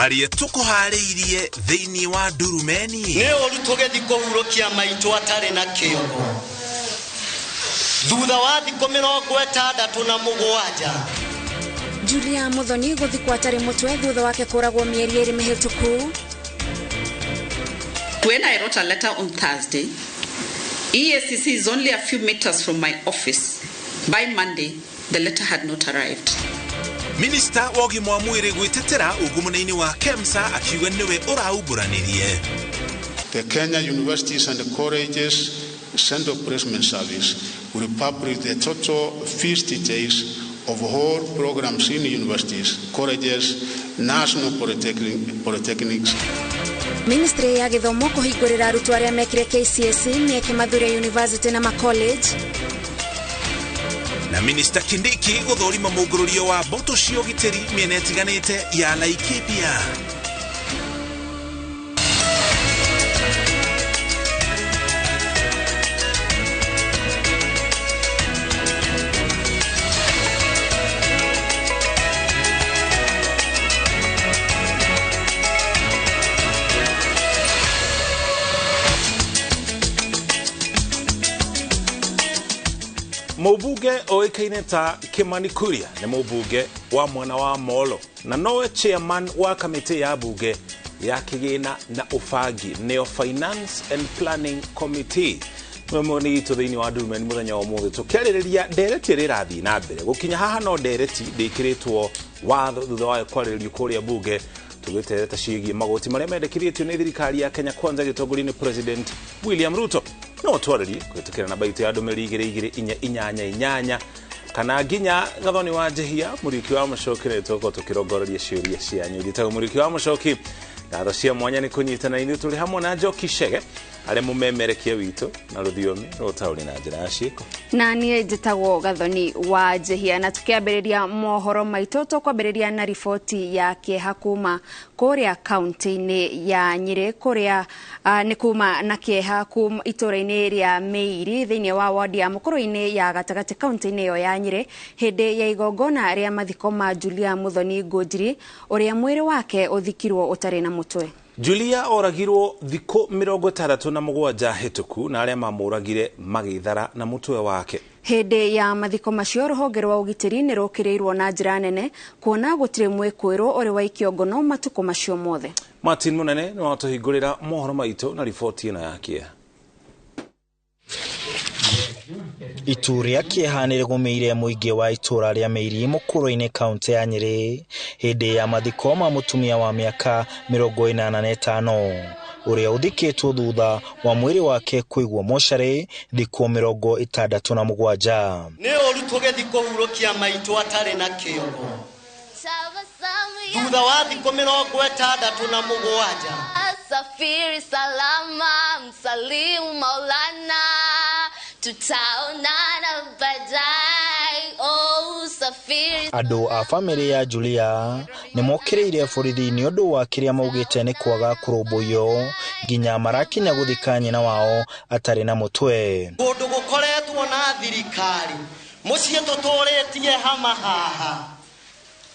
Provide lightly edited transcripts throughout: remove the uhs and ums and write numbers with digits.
Marĩa tũkũharĩirie thĩinĩ wa ndurumeni. Nĩ ũru tũgĩthiĩ kũhurũkia maitũ atarĩ na kĩongo. Thutha wa thikũ 67. Julia Muthoni gũthikwo atarĩ mũtwe thutha wake kũragwo mĩeri 2 mĩhĩtũku. When I wrote a letter on Thursday, EACC is only a few meters from my office. By Monday, the letter had not arrived. Minister wa ũgima wa mwĩrĩ gwĩtetera ungumania-inĩ wa KEMSA akiuga nĩwe ũraumbũranirie. The Kenya Universities and Colleges Central Placement Service will publish the total fees details of all programs in universities, colleges, national polytechnics. Ministry ya gĩthomo kũhingũrĩra arutwo arĩa mekire KCSE mĩeke mathure university na macollege. Na Minister Kindiki gũthũrima mũngũrũrio wa mbũtũ cia ũgitĩri mĩena ĩtiganĩte ya Laikipia. Mũmbunge oĩkaine ta Kimani Kuria nĩ mũmbunge wa mwena wa Molo na nowe chairman wa kamĩtĩ ya bunge ya kĩgĩna na ũbangi nĩyo Finance and Planning Committee. Nĩwe nĩ itũ thĩinĩ wa ndurumeni mũthenya wa ũmũthĩ tũkĩarĩrĩria ndereti ĩrĩa ĩrathiĩ na mbere. Gũkinya haha no ndereti ndĩkĩrĩtwo watho thutha wayo kwarĩrĩrio kũrĩa bunge tũgĩtereta ciĩgiĩ magoti marĩa mendekithĩtio nĩ thirikari ya Kenya Kwanza gĩtongorio nĩ President William Ruto. No twarĩrie kũhĩtũkĩra namba itũ ya ndũmĩrĩri 2 2 4 8 8 kana nginya Gathoni wa Njehia Mũriũki wa Mũcoki nĩ tũgũkorwo tũkĩrongoreria ciũria cianyu. Njĩtagwo Mũriũki wa Mũcoki. Ngatho cia mwanya nĩ kũnyitana ithuĩ tũrĩ hamwe na Njoki Chege arĩa mũmemerekia witũ na rũthiomi rwa ũtaũri na njĩra ya ciĩko. Na niĩ njĩtagwo Gathoni wa Njehia na tũkĩambĩrĩria mohoro maitũ tũkwambĩrĩria na riboti ya kĩeha kuma kũrĩa kaunti-inĩ ya Nyĩrĩ kũrĩa nĩ kuma na kĩeha kuma itũũra-inĩ rĩa Mĩiri thĩinĩ wa wadi ya Mũkũrũ-inĩ ya gatagatĩ kaunti-inĩ ĩyo ya Nyĩrĩ hĩndĩ ya igongona rĩa mathiko ma Julia Muthoni Ngũnjiri ũrĩa mwĩrĩ wake ũthikirwo ũtarĩ na mũtwe. Julia oragirwo thikũ 67 hĩtũku na arĩa mamũragire magĩthara na mũtwe wake. Hĩndĩ ya mathiko macio rũhonge rwa ũgitĩri nĩ rũkĩrĩirwo na njĩra nene kuona gũtirĩ mwĩkũĩrwo ũrĩ waikio ngono matukũ macio mothe. Martin Munene nĩ watũhingũrĩra mohoro maitũ na riboti ĩno ya kĩeha. Itu rĩa kĩeha nĩ rĩgũmĩire mũingĩ wa itũũra rĩa Mĩiri Mũkũrũ-inĩ kaunti ya Nyĩrĩ hĩndĩ ya mathiko ma mũtumia wa mĩaka 85 ũrĩa ũthikĩtwo thutha wa mwĩrĩ wake kũigwo mocarĩ thikũ 67. Nĩ ũru tũgĩthiĩ kũhurũkia maitũ atarĩ na kĩongo. Thutha wa thikũ 67. Safiri salama, msalimu Maulana, tutaonana baadaye. Oh, safiri. Andũ a famĩlĩ ya Julia nĩ mokĩrĩire borithi nĩ ũndũ wa kĩrĩa maugĩte nĩ kwaga kũrũmbũiyo nginya marakinya gũthika nyina wao atarĩ na mũtwe. Kũndũ gũkoretwo na thirikari mũciĩ tũtũrĩtie hama haha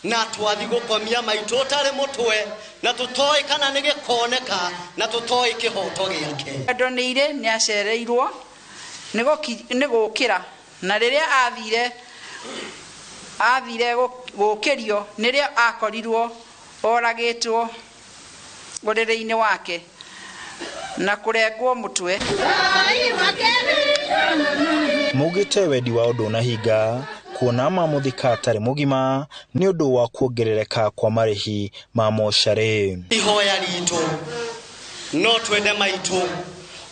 na twathi gũkomia maitũ ũtarĩ mũtwe na tũtoĩ kana nĩ gĩkoneka na tũtoĩ kĩhoto gĩake. Andonĩire nĩ acereirwo nĩ gũkĩra na rĩrĩa athire gũkĩrio nĩrĩo akorirwo oragĩtwo ũrĩrĩ-inĩ wake na kũrengwo mũtwe. Maugĩte wendi wao ndũnahinga kuona mamũthika atarĩ mũgima nĩ ũndũ wa kuongerereka kwa marĩhi ma mocarĩ. Ihoya ritũ no twende maitũ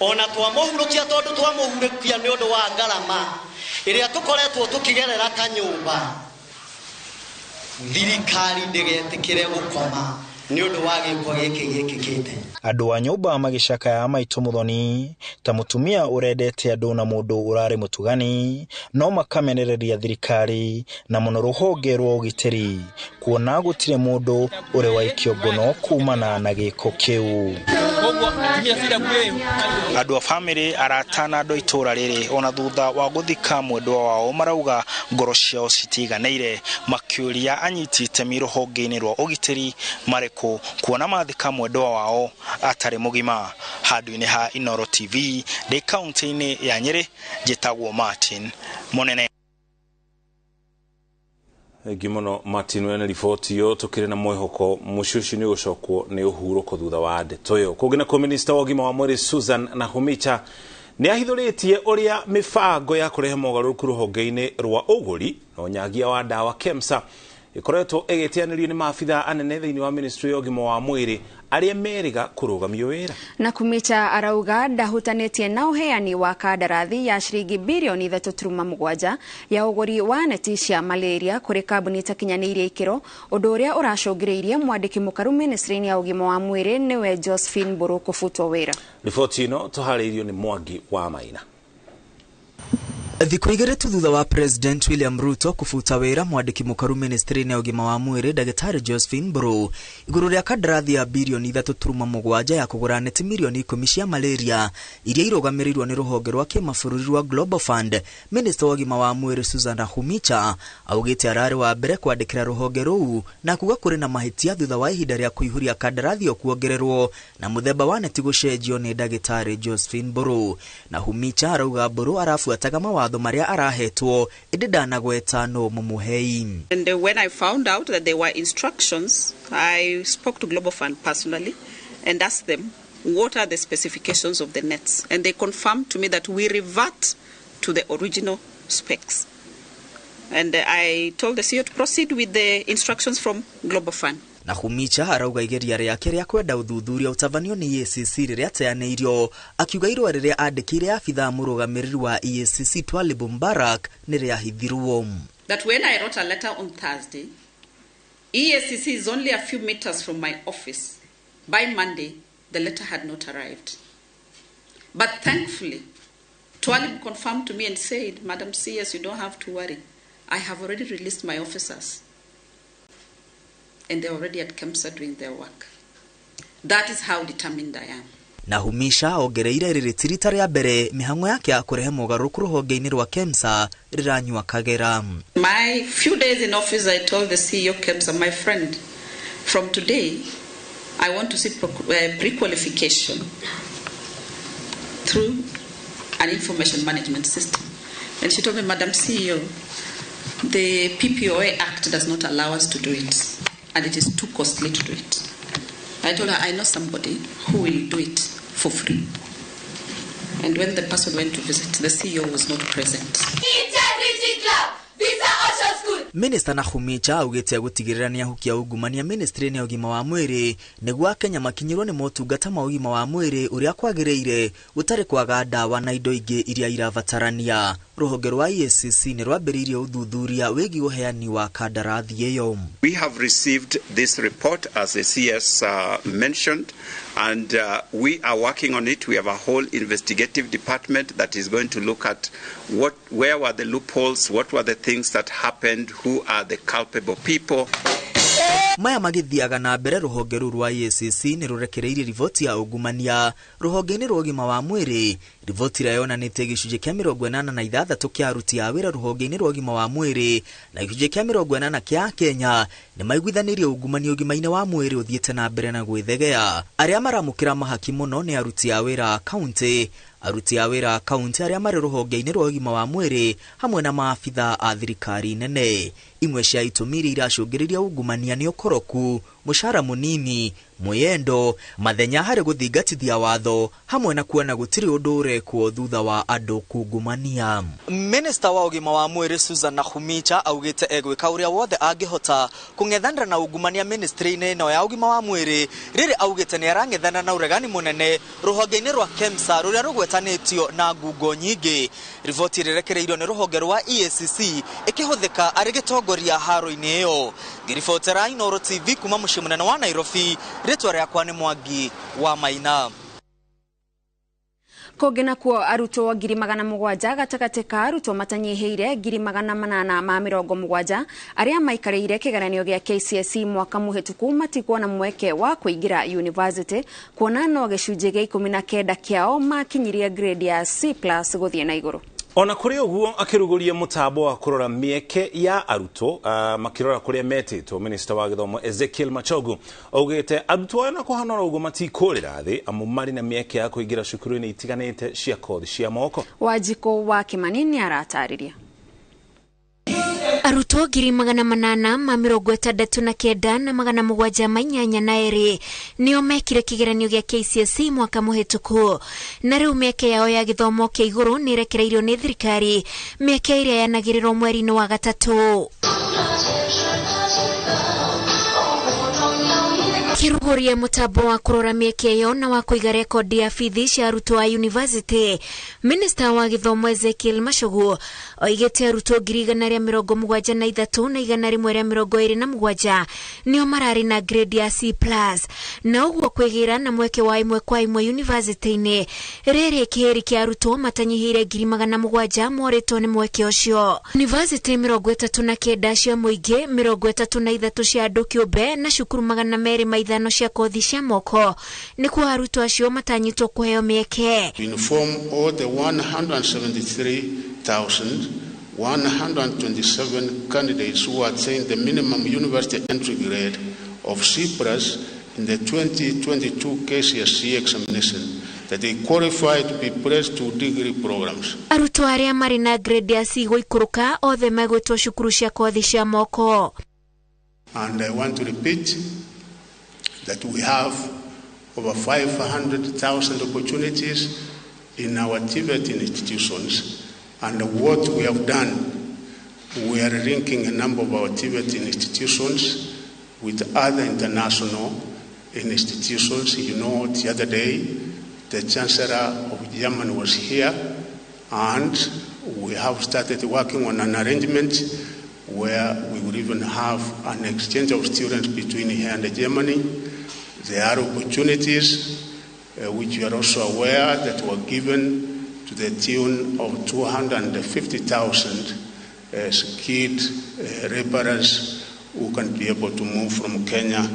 ona twamũhurũkia tondũ twamũhurũkia nĩ ũndũ wa ngarama ĩrĩa tũkoretwo tũkĩgerera ta nyũmba. Thirikari ndĩgetĩkĩre gũkoma nĩ ũndũ wa gĩko gĩkĩ gĩkĩkĩte. Andũ a nyũmba magĩcakaya maitũ Muthoni ta mũtumia ũrendete andũ na mũndũ ũrarĩ mũtugani no makamenereria thirikari na mũno rũhonge rwa ũgitĩri kuona gũtirĩ mũndũ ũrĩ waikio ngono kumana na gĩko kĩu. Koguo atumia CWA Andũ a bamĩrĩ, arata na andũ a itũũra rĩrĩ ona thutha wa gũthika mwendwa wao marauga ngoro ciao citiganĩire, makĩũria anyiti itemi rũhonge-inĩ rwa ũgitĩri marĩkũ kuona mathika mwendwa wao atarĩ mũgima. Handũ-inĩ ha Inooro TV ndĩ kaunti-inĩ ya Nyĩrĩ, njĩtagwo Martin Mũnene. Thengi mũno Martin wene riboti ĩyo. Tũkĩrĩ na mwĩhoko mũciĩ ũcio nĩ ũgũcokwo nĩ ũhurũko thutha wa ndeto ĩyo. Kũngĩ nakuo, minista wa ũgima wa mwĩrĩ Susan Nakhumicha nĩ ahithũrĩtie ũrĩa mĩbango ya kũrehe mogarũrũku rũhonge-inĩ rwa ũgũri na ũnyagia wa ndawa KEMSA ĩkoretwo ĩgĩteanĩrio nĩ maabitha anene thĩinĩ wa ministry ya ũgima wa mwĩrĩ arĩa merĩga kũrũgamio wĩra. Nakhumicha arauga ndahutanĩtie na ũheani wa kandarathi ya ciringi birioni 3.7 ya ũgũri wa neti cia malaria kũrĩ kambuni itakinyanĩirie ikĩro, ũndũ ũrĩa ũracũngĩrĩirie mwandĩki mũkaru ministry-inĩ ya ũgima wa mwĩrĩ nĩwe Josephine Mburu kũbutwo wĩra. Riboti ĩno tũharĩirio nĩ Mwangi wa Maina. Thikũ 2 tu thutha wa President William Ruto kũbuta wĩra mwandĩki mũkaru ministry-inĩ ya ũgima wa mwĩrĩ ndagĩtarĩ Josephine Mburu igũrũ rĩa kandarathi ya birioni 3.7 ya kũgũra neti mirioni 10 cia malaria iria irũgamĩrĩirwo nĩ rũhonge rwa kĩmabũrũri rwa Global Fund, minista wa ũgima wa mwĩrĩ Susan Nakhumicha augĩte ararĩ wa mbere kwandĩkĩra rũhonge rũu na kuga kũrĩ na mahĩtia thutha wa ihinda rĩa kũihũria kandarathi ĩyo kuongererwo na mũthemba wa neti gũcenjio nĩ ndagĩtarĩ Josephine Mburu. Nakhumicha arauga Mburu arabuataga mawatho marĩa arahetwo ĩndĩ ndanagweta no mũmũhei. And when I found out that there were instructions, I spoke to Global Fund personally and asked them what are the specifications of the nets, and they confirmed to me that we revert to the original specs. And I told the CEO to proceed with the instructions from Global Fund. Nakhumicha arauga igeria rĩake rĩa kwenda ũthuthuria ũtabanio nĩ EACC rĩrĩa ateanĩirio, akiuga irũa rĩrĩa andĩkĩire abithaa mũrũgamĩrĩri wa EACC Twalib Mbarak nĩ rĩahithirwo. That when I wrote a letter on Thursday, EACC is only a few meters from my office. By Monday, the letter had not arrived. But thankfully, Twalib confirmed to me and said, "Madam CS, you don't have to worry. I have already released my officers. And they're already at KEMSA doing their work." That is how determined I am. Nakhumicha ongereire rĩrĩ ti rita rĩa mbere mĩhang'o yake ya kũrehe mogarũrũku rũhonge-inĩ rwa KEMSA rĩranyua kagera. My few days in office, I told the CEO KEMSA, "My friend, from today, I want to see pre-qualification through an information management system." And she told me, "Madam CEO, the PPOA Act does not allow us to do it, and it is too costly to do it." I told her, "I know somebody who will do it for free." And when the person went to visit, the CEO was not present. Integrity Club, Visa Ocean School. Minista Nakhumicha augĩte gũtigĩrĩra nĩ ahukia ungumania ministry-inĩ ya ũgima wa mwĩrĩ nĩguo akenya makinyĩrwo nĩ motungata ma ũgima wa mwĩrĩ ũrĩa kwagĩrĩire gũtarĩ kwaga ndawa na indo ingĩ iria irabatarania. Rũhonge rwa EACC nĩ rwambĩrĩirie ũthuthuria wĩgiĩ ũheani wa kandarathi ĩyo. We have received this report, as the CS mentioned, and we are working on it. We have a whole investigative department that is going to look at where were the loopholes, what were the things that happened, who are the culpable people. Maya magĩthiaga na mbere, rũhonge rũu rwa EACC nĩ rũrekereirie riboti ya ungumania rũhonge-inĩ rwa ũgima wa mwĩrĩ, riboti ĩrĩa yonanĩtie gĩcunjĩ kĩa 86 kĩa aruti a wĩra rũhonge-inĩ rwa ũgima wa mwĩrĩ na gĩcunjĩ kĩa 80 kĩa Akenya nĩ maiguithanĩirie ungumania ũgima-inĩ wa mwĩrĩ ũthiĩte na mbere na gwĩthegea. Arĩa maramũkĩra mahaki mũno nĩ aruti a wĩra a kaunti, aruti a wĩra a kaunti arĩa marĩ rũhonge-inĩ rwa ũgima wa mwĩrĩ hamwe na maabitha a thirikari nene. Imwe cia itũmi iria iracũngĩrĩria ungumania nĩ ũkoroku, mũcara mũnini, mwĩyendo, mathenya harĩ gũthingatithia watho hamwe na kuona gũtirĩ ũndũ ũrekwo thutha wa andũ kungumania. Minista wa ũgima wa mwĩrĩ Susan Nakhumicha augĩte egwĩka ũrĩa wothe angĩhota kũng'ethanĩra na ungumania ministry-inĩ ĩno ya ũgima wa mwĩrĩ, rĩrĩ augĩte nĩ arang'ethana na ũregani mũnene rũhonge-inĩ rwa KEMSA rũrĩa rũgwetanĩtio na ngungo nyingĩ. Riboti ĩrĩa ĩrekereirio nĩ rũhonge rwa EACC ĩkĩhũthĩka arĩ gĩtongoria haro-inĩ ĩyo. Ngĩribotera Inooro TV kuma mũciĩ mũnene wa Nairobi, rĩtwa rĩakwa nĩ Mwangi wa Maina. Kũngĩ nakuo arutwo 700,000 gatagatĩ ka arutwo matanyihĩire 870,000 arĩa maikarĩire kĩgeranio gĩa KCSE mwaka mũhĩtũku matikuona mweke wa kũingĩra university kuona no gĩcunjĩ gĩa 19 kĩao makinyirie grade ya C+ gũthiĩ na igũrũ. Ona kũrĩ ũguo akĩrugũria mũtambo wa kũrora mĩeke ya arutwo makĩrora kũrĩa metĩtwo, minista wa gĩthomo Ezekiel Machogu augĩte arutwo aya na kũhana ũguo matikũrĩra thĩ amu marĩ na mĩeke ya kũingĩra cukuru-inĩ itiganĩte cia kothi cia moko. Wanjikũ wa Kĩmani nĩaratarĩria. Arutwo 869 na 782 nĩo mekire kĩgeranio gĩa KCSE mwaka mũhĩtũku, na rĩu mĩeke yao ya gĩthomo kĩa igũrũ nĩ ĩrekereirio nĩ thirikari, mĩeke ĩrĩa yanagĩrĩrwo mweri-inĩ wa gatatũ. Kĩrugũria mũtambo wa kũrora mĩeke ĩyo na wa kũiga rekondi ya bithi cia arutwo a university, minista wa gĩthomo Ezekiel Machogu oigĩte arutwo 173 na 127 nĩo mararĩ na grade ya C+, na ũguo kwĩgĩra na mweke wa ĩmwe kwa ĩmwe university-inĩ. Rĩrĩ kĩhĩri kĩa arutwo matanyihĩire 700,000 morĩtwo nĩ mweke ũcio. University 39 cia mũingĩ, 33 cia andũ kĩũmbe na cukuru 205 cia kothi cia moko nĩkuo arutwo acio matanyĩtwo kũheo mĩeke. Inform all the 173,127 candidates who attained the minimum university entry grade of C+ in the 2022 KCSE examination that they qualify to be placed to degree programs. Arutwo arĩa marĩ na grade ya C gũikũrũka othe megwĩtwo cukuru cia kothi cia moko. And I want to repeat that we have over 500,000 opportunities in our TVET institutions, and what we have done, we are linking a number of our TVET institutions with other international institutions. You know, the other day, the Chancellor of Germany was here, and we have started working on an arrangement where we would even have an exchange of students between here and Germany. There are opportunities which you are also aware that were given to the tune of 250,000 skilled laborers who can be able to move from Kenya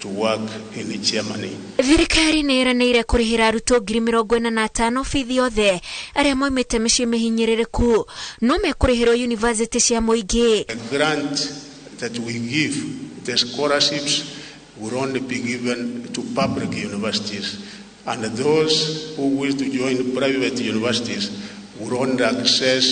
to work in Germany. Thirikari nĩ ĩranĩire kũrĩhĩra arutwo 45,000 bithi othe arĩa moimĩte mĩciĩ mĩhinyĩrĩrĩku no mekũrĩhĩrwo university cia mũingĩ. The grant that we give, the scholarships, will only be given to public universities, and those who wish to join private universities will only access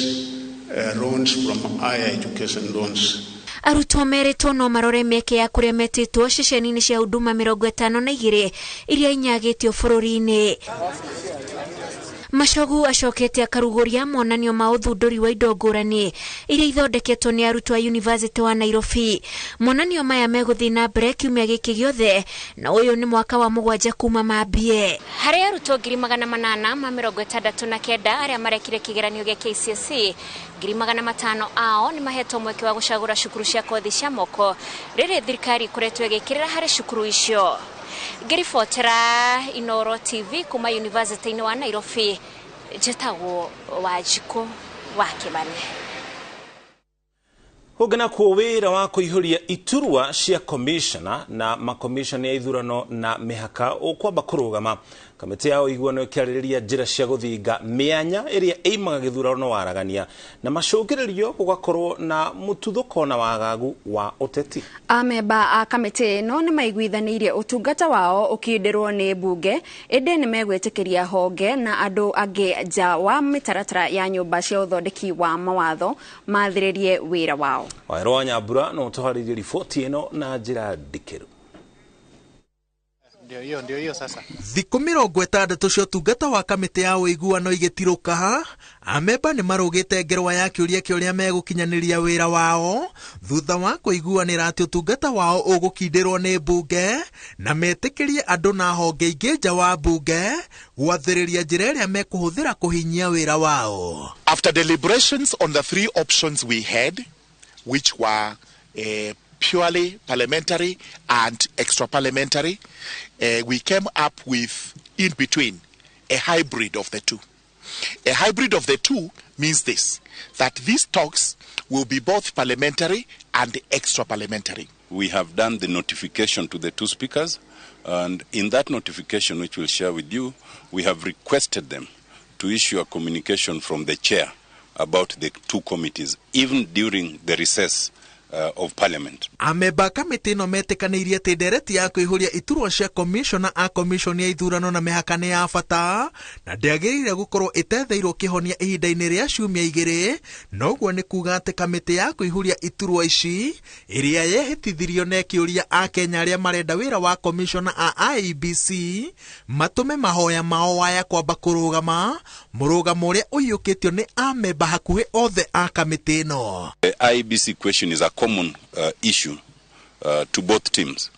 loans from higher education loans. Arutwo merĩtwo no marore mĩeke ya kũrĩa metĩtwo ceceni-inĩ cia huduma 52 iria inyagĩtio bũrũri-inĩ. Machogu acokete akarugũria monanio ma ũthundũri wa indo ngũrani iria ithondeketwo nĩ arutwo a University wa Nairobi. Monanio maya megũthiĩ na mbere kiumia gĩkĩ gĩothe, na ũyũ nĩ mwaka wa 7 kuma mambie. Harĩ arutwo 869 arĩa marekire kĩgeranio gĩa KCSE, 500,000 ao nĩ mahetwo mweke wa gũcagũra cukuru cia kothi cia moko rĩrĩ thirikari ĩkoretwo ĩgĩkĩrĩra harĩ cukuru icio. Ngĩribotera Inoro TV kuma University-inĩ wa Nairobi, njĩtagwo Wanjikũ wa Kĩmani. Kũngĩ nakuo wĩra wa kũihũria iturwa cia commissioner na makomishona ya ithurano na mĩhaka ũkwamba kũrũgama. Kamĩtĩ ya ũiguano ĩkĩarĩrĩria njĩra cia gũthinga mĩanya ĩrĩa ĩimaga gĩthurano waragania na macũngĩrĩrio gũgakorwo na mũtuthũko na wagagu wa ũteti. Amemba a kamĩtĩ ĩno nĩ maiguithanĩirie ũtungata wao ũkindĩrwo nĩ mbunge, ĩndĩ nĩ megwĩtĩkĩria honge na andũ angĩ nja wa mĩtaratara ya nyũmba cia ũthondeki wa mawatho mathĩrĩrie wĩra wao. Wawerũ wa Nyambura no ũtũharĩrie riboti ĩno na njĩra ndikĩru. Ndio hiyo sasa. Thikũ 60 cia ũtungata wa kamĩtĩ ya ũiguano igĩtirũka, amemba nĩ marũgĩte ngerwa ya kĩũria kĩa ũrĩa megũkinyanĩria wĩra wao thutha wa kũiguanĩra atĩ ũtungata wao ũgũkindĩrwo nĩ mbunge na metĩkĩrie andũ na honge ingĩ nja wa mbunge gwathĩrĩria njĩra ĩrĩa mekũhũthĩra kũhinyia wĩra wao. After deliberations on the three options we had, which were purely parliamentary and extra parliamentary, we came up with in between a hybrid of the two. A hybrid of the two means this, that these talks will be both parliamentary and extra parliamentary. We have done the notification to the two speakers, and in that notification, which we'll share with you, we have requested them to issue a communication from the chair about the two committees, even during the recess of parliament. Amemba kamĩtĩ ĩno metĩkanĩirie atĩ ndereti ya kũihũria iturwa cia komishona a komishoni ya ithurano na mĩhaka nĩ ya bata na ndĩagĩrĩire gũkorwo ĩtetheirwo kĩhonia ihinda-inĩ rĩa ciumia igĩrĩ. Noguo nĩ kuga atĩ kamĩtĩ ya kũihũria iturwa ici ĩrĩa yehĩtithirio na ĩkĩũria Akenya arĩa marenda wĩra wa komishona a IEBC matũme mahoya mao waya kwamba kũrũgama, mũrũgamo ũrĩa ũiyũkĩtio nĩ amemba hakuhĩ othe a kamĩtĩ ĩno. The IEBC question is a common issue to both teams.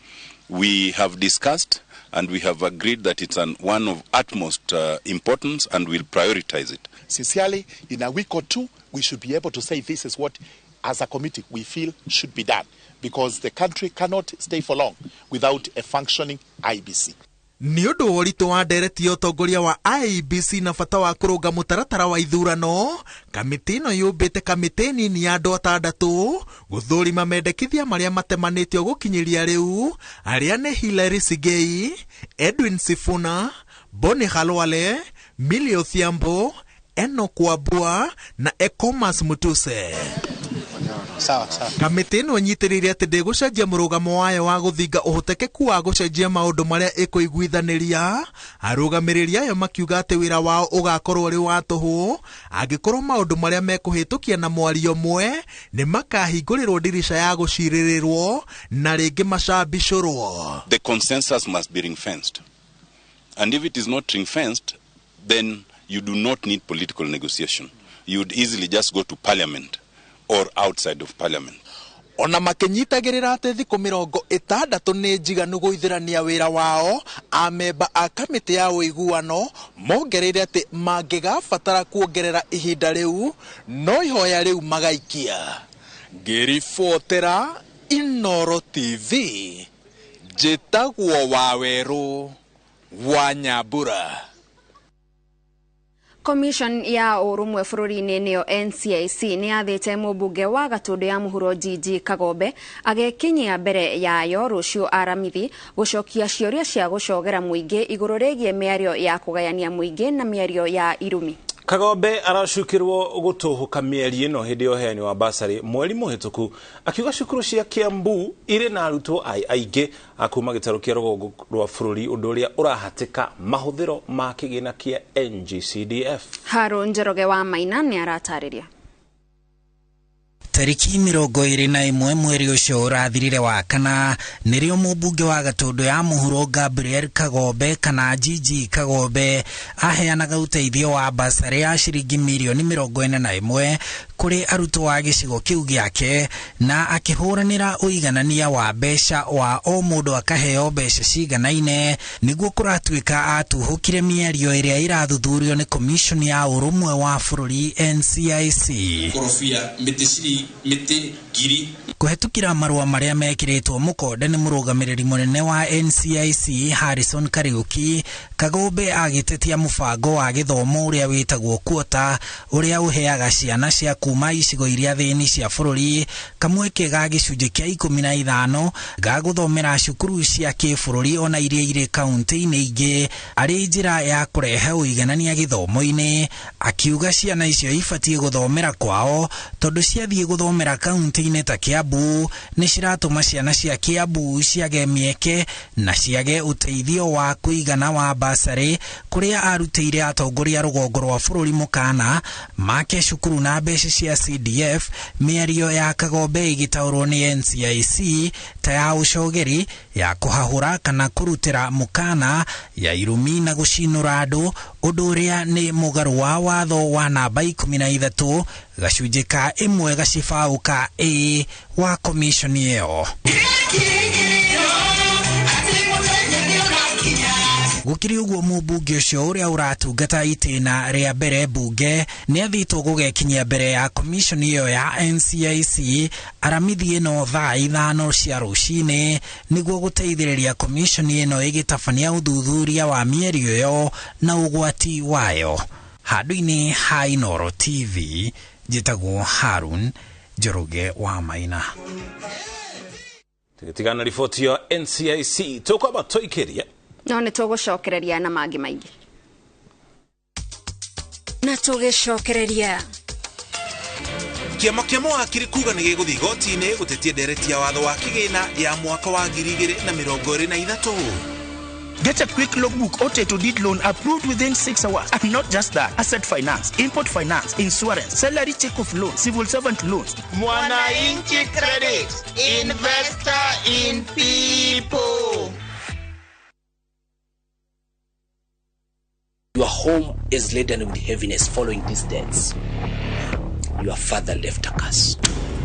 We have discussed and we have agreed that it's one of utmost importance and we'll prioritize it. Sincerely, in a week or two, we should be able to say this is what, as a committee, we feel should be done, because the country cannot stay for long without a functioning IEBC. Nĩ ũndũ wa ũritũ wa ndereti ya ũtongoria wa IEBC na bata wa kũrũnga mũtaratara wa ithurano, kamĩtĩ ĩno yũmbĩte kamĩtĩ nini ya andũ atandatũ gũthũrima mendekithia marĩa matemanĩtio gũkinyĩria rĩu, arĩa nĩ Hilary Sigei, Edwin Sifuna, Boni Khalwale, Millie Odhiambo, Enoch Wambua na Ecomas Mutuse. Sawa sawa. Kamĩtĩ ĩno ĩnyitĩrĩire atĩ ndĩgũcenjia mũrũgamo wayo wa gũthinga ũhotekeku wa gũcenjia maũndũ marĩa ĩkũiguithanĩria. Arũgamĩrĩri ayo makiuga atĩ wĩra wao ũgakorwo ũrĩ wa tũhũ angĩkorwo maũndũ marĩa mekũhĩtũkia na mwario ũmwe nĩ makahingũrĩrwo ndirica ya gũcirĩrĩrwo na rĩngĩ macambicũrwo. The consensus must be ring-fenced. And if it is not ring-fenced, then you do not need political negotiation. You would easily just go to parliament or outside of parliament. Ona makinyitagĩrĩra atĩ thikũ 60 nĩ njiganu gũithĩrania wĩra wao, amemba a kamĩtĩ ya ũiguano mongereire atĩ mangĩgabatara kuongerera ihinda rĩu no ihoya rĩu magaikia. Ngĩribotera Inooro TV, njĩtagwo Wawerũ wa Nyambura. Commission ya ũrũmwe bũrũri-inĩ nĩyo NCIC nĩ yathĩte mũmbunge wa Gatũndũ ya mũhuro Gigi Kagombe agekinyia mbere yayo rũciũ Aramithi gũcokia ciũria cia gũcogera mũingĩ igũrũ rĩgiĩ mĩario ya kũgayania mũingĩ na mĩario ya irumi. Kagombe aracukirwo gũtũhũka mĩario ĩno hĩndĩ ya ũheani wa basarĩ mweri mũhĩtũku akiuga cukuru cia Kiambu irĩ na arutwo aingĩ a kuma gĩtarũ kĩa rũgongo rwa bũrũri, ũndũ ũrĩa ũrahatĩka mahũthĩro ma kĩgĩna kĩa NGCDF. Haru Njoroge wa Maina nĩ aratarĩria. Tariki 21 mweri ũcio ũrathirire wa kana nĩrĩo mũmbunge wa Gatũndũ ya mũhuro Gabriel Kagombe kana Gigi Kagombe aheanaga ũteithio wa basarĩ ya ciringi mirioni 41 kũrĩ arutwo a gĩcigo kĩu gĩake na akĩhũranĩra ũiganania wa mbeca wa o mũndũ akaheo mbeca ciganaine nĩguo kũratuĩka atuhũkire mĩario ĩrĩa ĩrathuthurio nĩ Commission ya Ũrũmwe wa Bũrũri NCIC. Korobia mĩtĩ mĩtĩ ngiri. Kũhetũkĩra marũa marĩa mekĩrĩtwo mũkonde nĩ mũrũgamĩrĩri mũnene wa NCIC Harrison Kariuki, Kagombe agĩtetia mũbango wa gĩthomo ũrĩa wĩtagwo kuota ũrĩa ũheaga ciana cia kuma icigo iria thĩni cia bũrũri kamweke ga gĩcunjĩ kĩa 15 ga gũthomera cukuru cia kĩbũrũri ona iria irĩ kaunti-inĩ ingĩ arĩ njĩra ya kũrehe ũiganania gĩthomo-inĩ. Akiuga ciana icio ibatiĩ gũthomera kwao tondũ ciathiĩ gũthomera kaunti-inĩ ta Kiambu nĩ ciratũma ciana cia Kiambu ciage mĩeke na ciage ũteithio wa kũigana wa basarĩ kũrĩa arutĩire atongoria rũgongo rwa bũrũri mũkana make cukuru na mbeca cia CDF. Mĩario ya Kagombe ĩgĩtaũrwo nĩ NCIC ta ya ũcogeri ya kũhahũra kana kũrutĩra mũkana ya irumi na gũcinũra andũ, ũndũ ũrĩa nĩ mũgarũ wa watho wa namba 13 gacunjĩ ka 1 gacibaũ ka A wa commission ĩyo. Gũkĩrĩ ũguo, mũmbunge ũcio ũrĩa ũratungata itĩna rĩa mbere mbunge nĩ athĩtwo gũgekinyia mbere ya komishoni ĩyo ya NCIC aramithi ĩno thaa 5 cia rũcinĩ nĩguo gũteithĩrĩria komishoni ĩno ĩgĩtabania ũthuthuria wa mĩario ĩyo na ũgwati wayo. Handũ-inĩ ha Inooro TV, njĩtagwo Harun Njoroge wa Maina. Tũgĩtigana riboti ya NCIC tũkwamba tũikĩrie no nĩ tũgũcokereria na mangĩ maingĩ. Na tũgĩcokereria Kĩama kĩa mawakiri kuga nĩ gĩgũthiĩ igoti-inĩ gũtetia ndereti ya watho wa kĩgĩna ya mwaka wa 2023. Get a quick logbook or title deed loan approved within 6 hours. And not just that, asset finance, import finance, insurance, salary check-off loan, civil servant loans. Mwananchi Credit, investor in people. Your home is laden with heaviness following these deaths. Your father left a curse.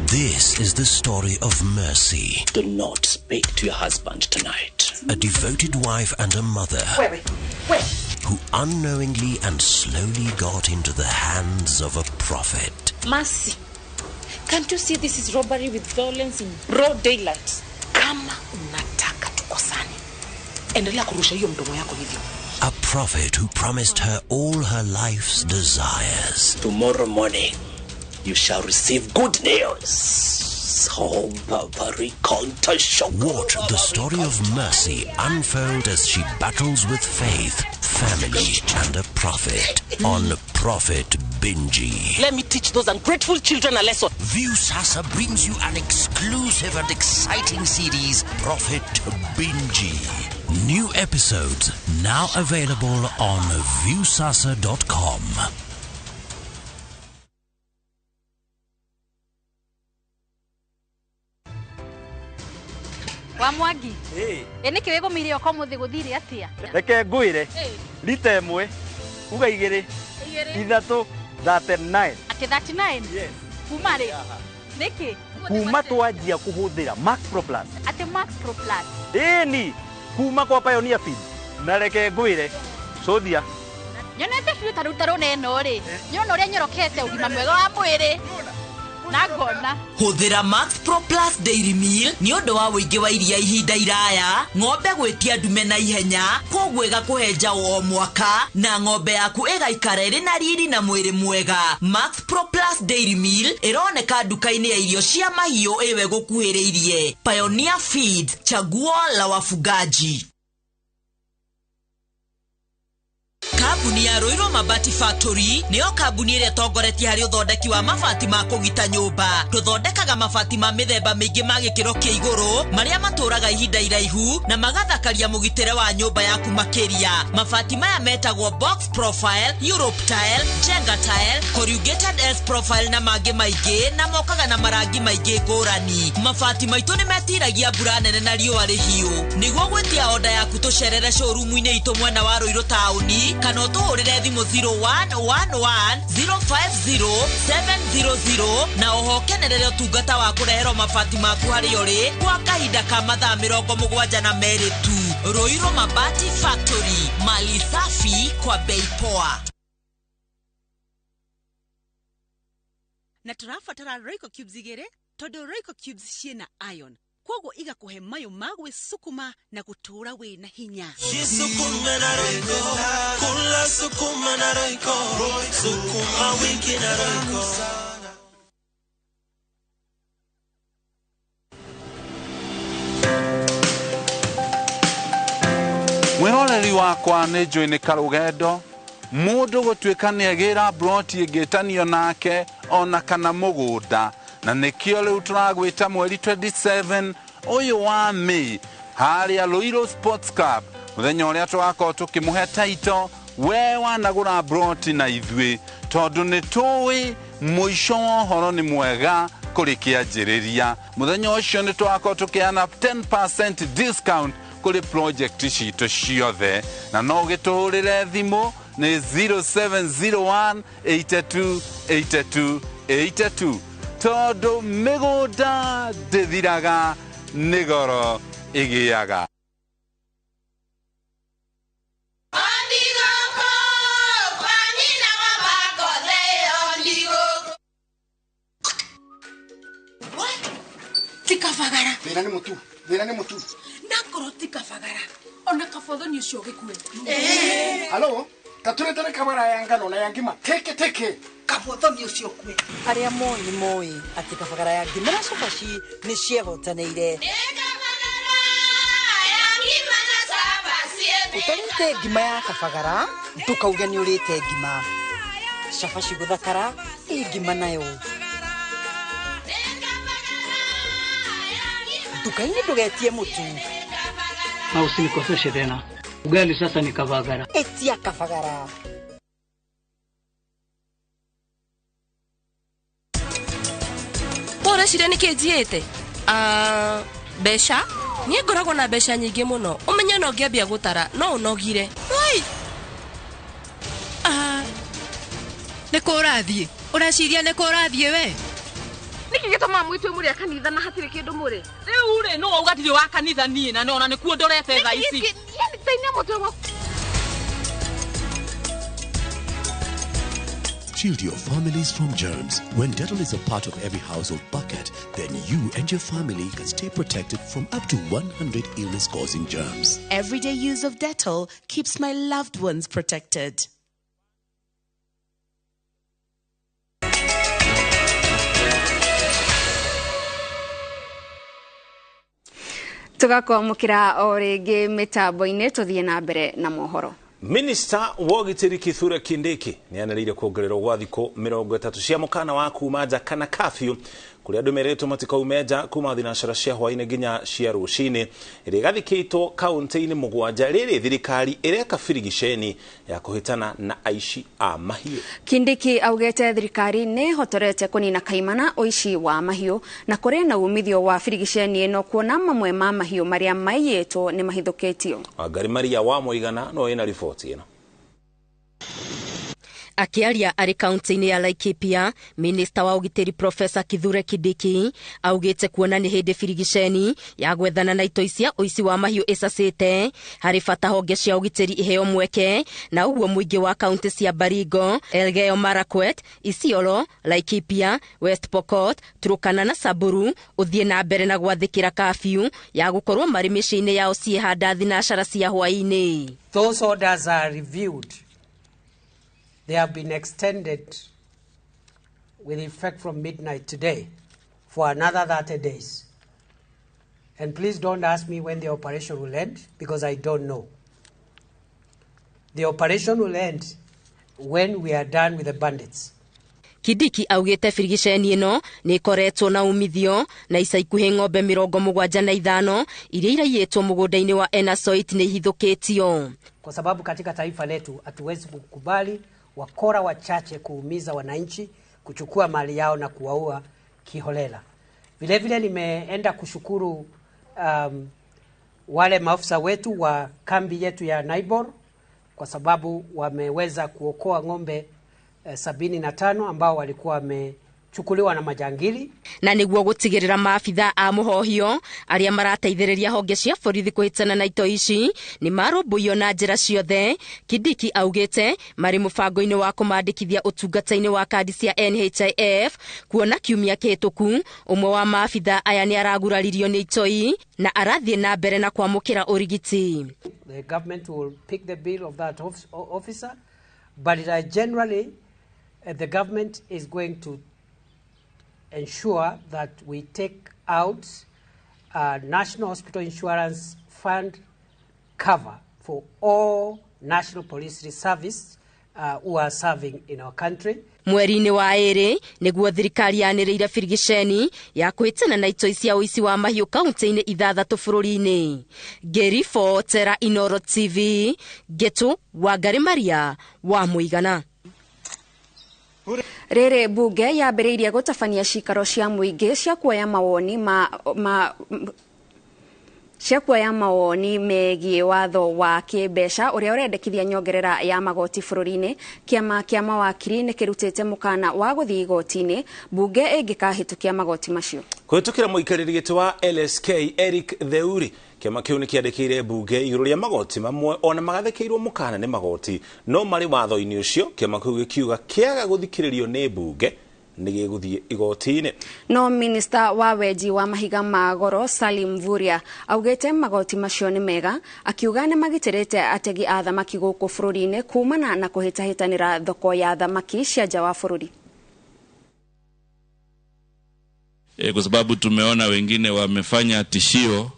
This is the story of Mercy. Do not speak to your husband tonight. A devoted wife and a mother. Wait, wait. Who unknowingly and slowly got into the hands of a prophet. Mercy, can't you see this is robbery with violence in broad daylight? Kama unataka tukosane, endelea kurusha hiyo mdomo yako hivyo. A prophet who promised her all her life's desires. Tomorrow morning, you shall receive good news. Watch the story of Mercy unfold as she battles with faith, family, and a prophet on Prophet Binji. Let me teach those ungrateful children a lesson. Viusasa brings you an exclusive and exciting series, Prophet Binji. New episodes now available on Viusasa.com. Wa Mwangi, ĩ nĩkĩ wĩgũmĩire ũka ũmũthĩ gũthire atĩa? Reke ngwĩre, rita ĩmwe, uga igĩrĩ, ithatũ, 39. Atĩ 39? Yes. Kuma rĩ? Nĩkĩ? Kuma twanjia kũhũthĩra Max Pro Plus. Atĩ Max Pro Plus? Ĩni, kuma kwa Pioneer Feed. Na reke ngwĩre, cũthia. Nyonete biũ ta rĩu ta rũna ĩno rĩ, nyona ũrĩa nyorokete ũgima mwega wa mwĩrĩ. Hũthĩra Max Pro Plus Dairy Meal nĩ ũndũ wa ũingĩ wa iria ihinda iraya, ng'ombe gwĩtia ndume na ihenya, kwoguo ĩgakũhe njaũ o mwaka, na ng'ombe yaku ĩgaikara ĩrĩ na riri na mwĩrĩ mwega. Max Pro Plus Dairy Meal ĩroneka nduka-inĩ ya irio cia mahiũ ĩwe gũkuhĩrĩirie. Pioneer Feeds, chaguo la wafugaji. Kambuni ya Ruiru Mabati Factory nĩyo kambuni ĩrĩa ĩtongoretie harĩ ũthondeki wa mabati ma kũgita nyũmba. Tũthondekaga mabati ma mĩthemba mĩingĩ ma gĩkĩro kĩa igũrũ marĩa matũraga ihinda iraihu na magathakaria mũgitĩre wa nyũmba yaku makĩria. Mabati maya metagwo box profile, Europe tile, Jenga tile, corrugated S profile na mangĩ maingĩ, na mokaga na marangi maingĩ ngũrani. Mabati maitũ nĩ metiragia mbura nene na riũa rĩhiũ. Nĩguo gwĩtia oda yaku tũcerere showroom-inĩ itũ mwena wa Ruiru taũni kana ũtũhũrĩre thimũ 0111 050 700 na oho kenerere ũtungata wa kũreherwo mabati maku harĩa ũrĩ kwa kahinda ka mathaa 72 tu. Ruiru Mabati Factory, mali safi kwa bei poa. Na tũrabatara Royco cubes igĩrĩ tondũ Royco cubes ciĩna iron, kwoguo igakũhe mayũ ma gwĩsukuma na gũtũũra wĩna hinya. Jisukume na Royco, kula sukuma na Royco, sukuma wiki na Royco. Mwĩroreri wakwa nĩ njũĩ nĩ karũgendo mũndũ gũtuĩka nĩ agĩra broti ĩngĩtanio nake ona kana mũgũnda, na nĩkĩo rĩu tũragwĩta mweri 27 ũyũ wa May harĩa Ruiru Sports Club, mũthenya ũrĩa tũgakorwo tũkĩmũhe taito we wanagũra broti na ithuĩ, tondũ nĩ tũĩ mũico wa ũhoro nĩ mwega kũrĩ kĩanjĩrĩria. Mũthenya ũcio nĩ tũgakorwo tũkĩheana 10% discount kũrĩ project citũ ciothe, na no ũgĩtũhũrĩre thimũ nĩ 0701 82 82 82 tondũ mĩgũnda ndĩthiraga nĩ goro ĩgĩaga. Thĩna nĩ mũtu. Thĩna nĩ mũtu. Nakorwo ti kabagara. Ona kabothoni ũcio gĩkue. Halo, taturetere kabara ya ngano na ya ngima. Teke teke. Kabothoni ũcio kue. Arĩa moĩ nĩ moĩ atĩ kabagara ya ngima na cabaci nĩ ciehotanĩire. Ũtarĩte ngima ya kabagara ndũkauge nĩ ũrĩte ngima. Cabaci gũthakara ĩ ngima nayo. Nduka-inĩ ndũgetie mũtu. Na usinikoseshe tena. Ugali sasa ni kabagara. Etia kabagara. Ũreciria nĩkĩ njiĩte? Mbeca? Niĩ ngoragwo na mbeca nyingĩ mũno. Ũmenye no ngĩambia gũtara no ũnogire. Woi! Nĩ kũ ũrathiĩ? Ũreciria nĩ kũ ũrathiĩ we? Nĩkĩ gĩtũmaga mwĩtue mũrĩ a kanitha na hatirĩ kĩndũ mũrĩ? Rĩu rĩ, nũ wauga ndirĩ wa kanitha niĩ na ona nĩkuo ndorete thaa ici. Shield your families from germs. When Dettol is a part of every household bucket, then you and your family can stay protected from up to 100 illness-causing germs. Everyday use of Dettol keeps my loved ones protected. Tugakwamũkĩra o rĩngĩ mĩtambo-inĩ tũthiĩ na mbere na mohoro. Minister wa ũgitĩri Kithure Kindiki nĩanĩrĩire kuongererwo gwa thikũ 30 cia mũkana wa kuma nja kana curfew kũrĩa andũ merĩtwo matikaume nja kuma thinacara cia hwaĩ-inĩ nginya cia rũcinĩ ĩrĩa ĩgathikĩtwo kaunti-inĩ 7 rĩrĩ thirikari ĩreka birigiceni ya kũhĩtana na aici a mahiũ. Kindiki augĩte thirikari nĩ ĩhotorete kũnina kaimana ũici wa mahiũ na kũrĩ na umithio wa birigiceni ĩno kuona mamwe ma mahiũ marĩa maiyĩtwo nĩ mahithũkĩtio. Wangari Maria wa Mũigana no ĩna riboti ĩno. Akiaria arĩ kaunti-inĩ ya Laikipia, minista wa ũgitĩri Profesa Kithure Kindiki augĩte kuona nĩ hĩndĩ birigiceni ya gwethana na itoi cia ũici wa mahiũ ĩcacĩte harĩ bata honge cia ũgitĩri iheo mweke na ũguo mũingĩ wa kaunti cia Baringo, Elgeyo Marakwet, Isiolo, Laikipia, West Pokot, Turkana na Samburu ũthiĩ na mbere na gwathĩkĩra kabiu ya gũkorwo marĩ mĩciĩ-inĩ yao ciĩhanda thinacara cia hwaĩ-inĩ. Those orders are reviewed. They have been extended with effect from midnight today for another 30 days. And please don't ask me when the operation will end, because I don't know. The operation will end when we are done with the bandits. Kindiki augĩte birigiceni ĩno nĩ ĩkoretwo na umithio na ica ikuhĩ ng'ombe 75 iria iraiyĩtwo mũgũnda-inĩ wa Enasoit nĩ ihithũkĩtio. Kwa sababu katika taifa letu hatuwezi kukubali wakora wachache kuumiza wananchi, kuchukua mali yao na kuwaua kiholela. Vile vile nimeenda kushukuru wale maafisa wetu wa kambi yetu ya Naibor kwa sababu wameweza kuokoa ng'ombe 75 ambao walikuwa wamechukuliwa na majangili. Na nĩguo gũtigĩrĩra maabitha a mũhohio arĩa marateithĩrĩria honge cia borithi kũhĩtana na itoi ici nĩ marũmbũiyo na njĩra ciothe. Kindiki augĩte marĩ mũbango-inĩ wa kũmandĩkithia ũtungata-inĩ wa kandi cia NHIF kuona kiumia kĩhĩtũku ũmwe wa maabitha aya nĩ araguraririo nĩ itoi na arathiĩ na mbere na kwamũkĩra ũrigiti. The government will pick the bill of that officer, but generally the government is going to ensure that we take out a National Hospital Insurance Fund cover for all National Police Reservists who are serving in our country. Mweri-inĩ wa ĩrĩ nĩguo thirikari yanĩrĩire birigiceni ya kũhĩtana na itoi cia ũici wa mahiũ kaunti-inĩ 6 bũrũri-inĩ. Ngĩribotera Inoro TV, Ngĩtũ Wangari Maria wa Mũigana. Rĩrĩ bunge yambĩrĩirie gũtabania cikaro cia mũingĩ cia kuoya mawoni cia kuoya mawoni megiĩ watho wa kĩmbeca ũrĩa ũrendekithia nyongerera ya magoti bũrũri-inĩ. Kĩama kĩa mawakiri nĩ kĩrutĩte mũkana wa gũthiĩ igoti-inĩ bunge ĩngĩkahĩtũkia magoti macio. Kũhĩtũkĩra mũikarĩri gĩtĩ wa LSK Eric Theuri, kĩama kĩu nĩkĩandĩkĩire bunge igũrũ rĩa magoti mamwe ona magathĩkĩirwo mũkana nĩ magoti no marĩ watho-inĩ ũcio. Kĩama kĩu gĩkiuga kĩaga gũthikĩrĩrio nĩ bunge nĩ gĩgũthiĩ igoti-inĩ. No minista wa wenji wa mahiga ma goro Salim Mvurya augĩte magoti macio nĩ mega, akiuga nĩ magitĩrĩte ategi a thamaki gũkũ bũrũri-inĩ kumana na kũhĩtahĩtanĩra thoko ya thamaki cia nja wa bũrũri. Kwa sababu tumeona wengine wamefanya tishio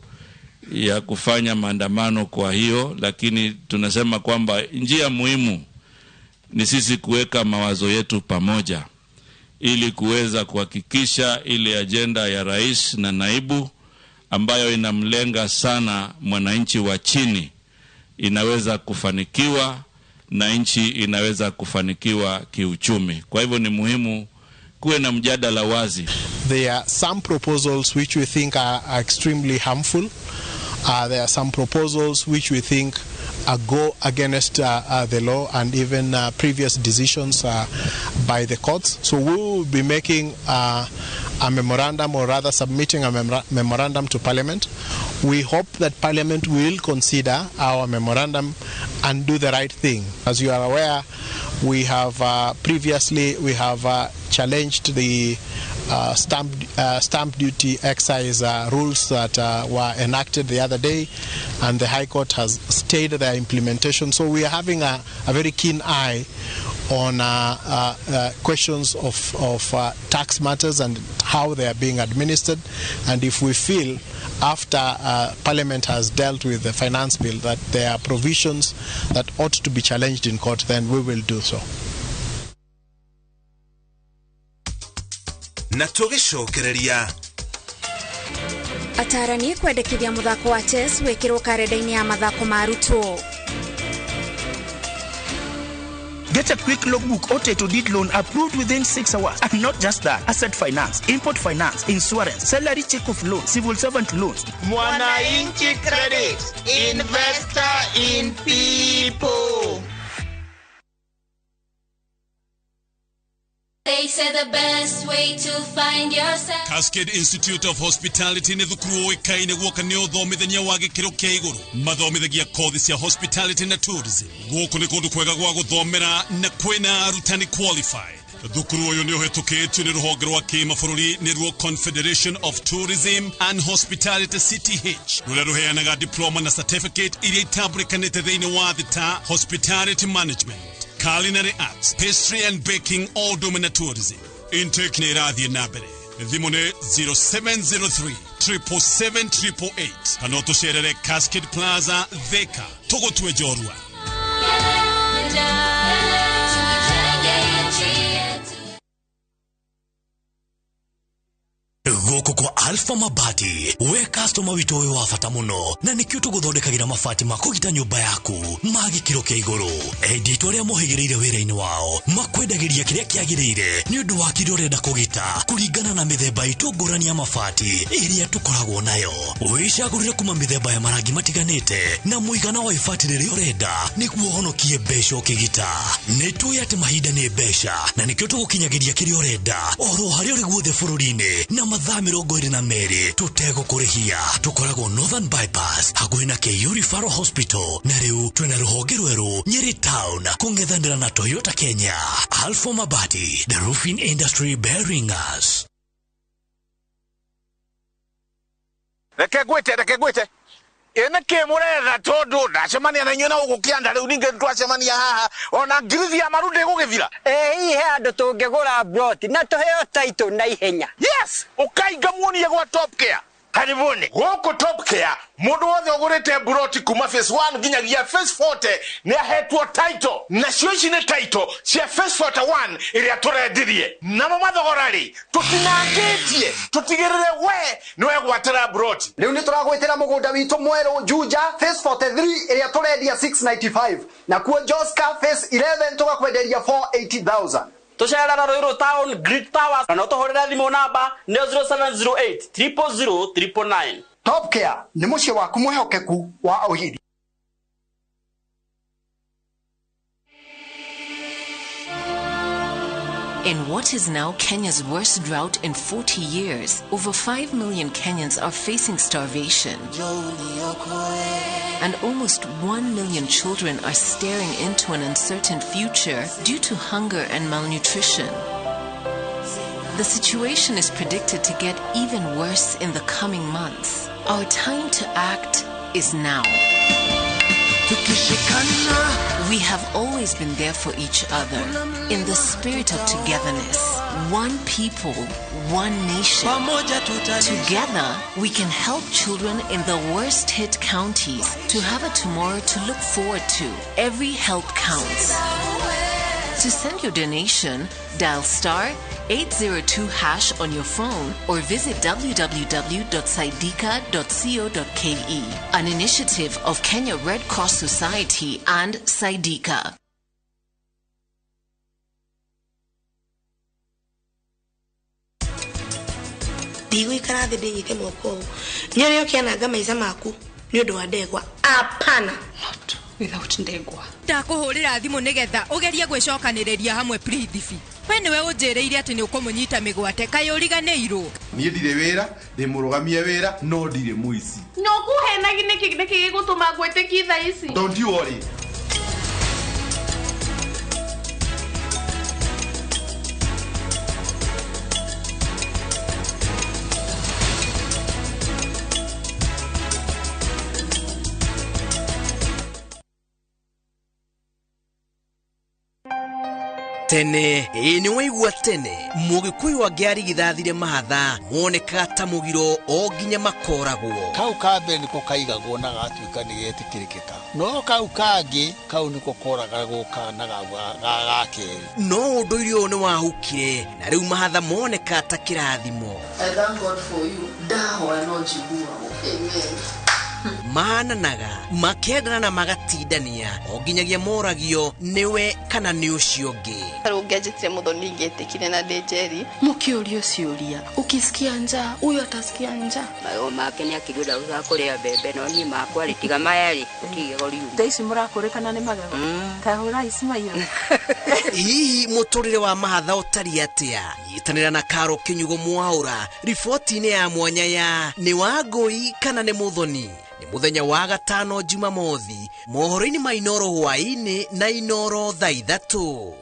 ya kufanya maandamano kwa hiyo, lakini tunasema kwamba njia muhimu ni sisi kuweka mawazo yetu pamoja ili kuweza kuhakikisha ile ajenda ya rais na naibu ambayo inamlenga sana mwananchi wa chini inaweza kufanikiwa na nchi inaweza kufanikiwa kiuchumi. Kwa hivyo ni muhimu kuwe na mjadala wazi. There are some proposals which we think are extremely harmful. There are some proposals which we think go against the law and even previous decisions by the courts. So we will be making a memorandum, or rather submitting a memorandum to Parliament. We hope that Parliament will consider our memorandum and do the right thing. As you are aware, we have previously challenged the stamp duty excise rules that were enacted the other day, and the High Court has stayed their implementation. So we are having a very keen eye on questions of tax matters and how they are being administered. And if we feel after Parliament has dealt with the finance bill that there are provisions that ought to be challenged in court, then we will do so. Na tũgĩcokereria atarani kwendekithia muthako wa chess wikirwo karenda-inĩ ya mathako ma arutwo. Get a quick logbook or title deed loan approved within 6 hours. And not just that, asset finance, import finance, insurance, salary check of loan, civil servant loans. Mwananchi Credit, investor in people. They say the best way to find yourself. Cascade Institute of Hospitality nĩ thukuru ũĩkaine guoka nĩ ũthomithania wa gĩkĩro kĩa igũrũ. Mathomithagia kothi cia hospitality na tourism. Gũkũ nĩ kũndũ kwega gwa gũthomera na kwĩna arutani qualified. Thukuru ũyũ nĩ ũhĩtũkĩtio nĩ rũhonge rwa kĩmabũrũri nĩruo Confederation of Tourism and Hospitality CTH, rũrĩa rũheanaga diploma na certificate iria itambũrĩkanĩte thĩinĩ wa thĩ ta hospitality management, culinary arts, pastry and baking, all na tourism. Intake nĩ ĩrathiĩ na mbere. Thimũ nĩ 0703 777 888 kana ũtũcerere Cascade Plaza, Thika. Tũgũtue njorua. Gũkũ kwa Alpha Mabati, we customer witũ ũyũ wa bata mũno, na nĩkĩo tũgũthondekagĩra mabati ma kũgita nyũmba yaku ma gĩkĩro kĩa igũrũ. Endia itũ arĩa mohĩgĩrĩire wĩra-inĩ wao makwendagĩria kĩrĩa kĩagĩrĩire nĩ ũndũ wa kĩrĩa ũrenda kũgita kũringana na mĩthemba itũ ngũrani ya mabati ĩrĩa tũkoragwo nayo. Wĩcagũrĩre kuma mĩthemba ya marangi matiganĩte na mũigana wa ibati rĩrĩa ũrenda nĩguo ũhonokie mbeca ũkĩgita. Nĩ tũĩ atĩ mahinda nĩ mbeca na nĩkĩo tũgũkinyagĩria kĩrĩa ũrenda oro harĩa ũrĩ guothe bũrũri-inĩ na mathaa 22 tũtegũkũrĩhia. Tũkoragwo Northern Bypass hakuhĩ na KU Referral Hospital, na rĩu twĩna rũhonge rwerũ Nyeri Town kũng'ethanĩra na Toyota Kenya. Alpha Mabati, the roofing industry bearing us. Reke ngwĩte ĩ nĩkĩ mũretha tondũ ndacemania na inyuĩ na gũkũ kĩanda rĩu ningĩ twacemania haha ona ngirithi ya maru ndĩgũgĩthira. Ĩ hihi he andũ tũngĩgũra plot na tũheo title na ihenya. Yes, ũkainga muonie gwa Top Care. Karibuni gũkũ Top Care mũndũ wothe ũgũrĩte mburoti kuma phase 1 nginyagia phase 40 nĩ ahetwo title, nacio ici nĩ title cia phase 41 ĩrĩa tũrendirie. Namo mathogora rĩ tũtinangĩtie, tũtigĩrĩre we nĩ wegwatĩra mburoti. Rĩu nĩ tũragwĩtĩra mũgũnda witũ mwerũ Juja phase 43 ĩrĩa tũrendia 695, nakuo Joska phase 11 tũgakwenderia 480,000. Tũcerera Ruiru Town Great Towers na no tũhũrĩre thimũ namba nĩ 0708 000 999. Top Care nĩ mũciĩ waku mwĩhokeku wa ũhiri. In what is now Kenya's worst drought in 40 years, over 5 million Kenyans are facing starvation. And almost 1 million children are staring into an uncertain future due to hunger and malnutrition. The situation is predicted to get even worse in the coming months. Our time to act is now. We have always been there for each other in the spirit of togetherness. One people, one nation. Together, we can help children in the worst hit counties to have a tomorrow to look forward to. Every help counts. To send your donation, dial star 802# on your phone or visit www.saidika.co.ke. An initiative of Kenya Red Cross Society and Saidika. Ndigũikara thĩ ndĩnyite moko ũũ nyone ũkĩananga maica maku nĩ ũndũ wa ndegwa apana. Not without ndegwa. Ndakũhũrĩra thimũ nĩgetha ũgerie gwĩcokanĩrĩria hamwe Prithvi. We nĩwe ũnjĩrĩire atĩ nĩ ũkũmũnyita mĩgwate kaĩ ũriganĩirwo. Niĩ ndirĩ wĩra, ndĩmũrũgamie wĩra no ndirĩ mũici. Nyokuhenagi nĩkĩ nĩkĩ gĩgũtũma ngwĩtĩkie thaa ici? Don't you worry. Tene ĩĩ nĩ waigua tene mũgĩkũyũ angĩarigithathire mahatha monekaga ta mũgiro o nginya makoragwo. Kau ka mbere nĩko kaigagwo na gatuĩka nĩ getĩkĩrĩkĩka, no kau kangĩ kau nĩko koragagwo kana ga kerĩ. No ũndũire ũyũ nĩ wahukire na rĩu mahatha moneka ta kĩrathimo. I thank God for you. Ndahoya no njiguagwo. Amen. Mahananaga makendana na magatindania o nginyagia moragio nĩwe kana nĩ ũcio ũngĩ. Ũngĩanjĩtire Muthoni ingĩetĩkire na ndĩ Njeri. Mũkĩũrio ciũria ũkisikia njaa huyo atasikia njaa. Magego make nĩ akĩgũra ũga kũrĩa mbembe no niĩ makwa rĩ tiga maya rĩ gũtirĩ igego riuma. Thaa ici mũrakũrĩkana nĩ magego ta hũra ici maiyũ. Hihi mũtũrĩre wa mahatha ũtariĩ atĩa? Nyitanĩra na Karo Kĩnyugo Mwaũra riboti-inĩ ya mwanya ya nĩ Wangũi kana nĩ Muthoni. Mũthenya wa gatano Jumamothi mohoro-inĩ ma Inoro hwaĩ-inĩ na Inoro thaa 3.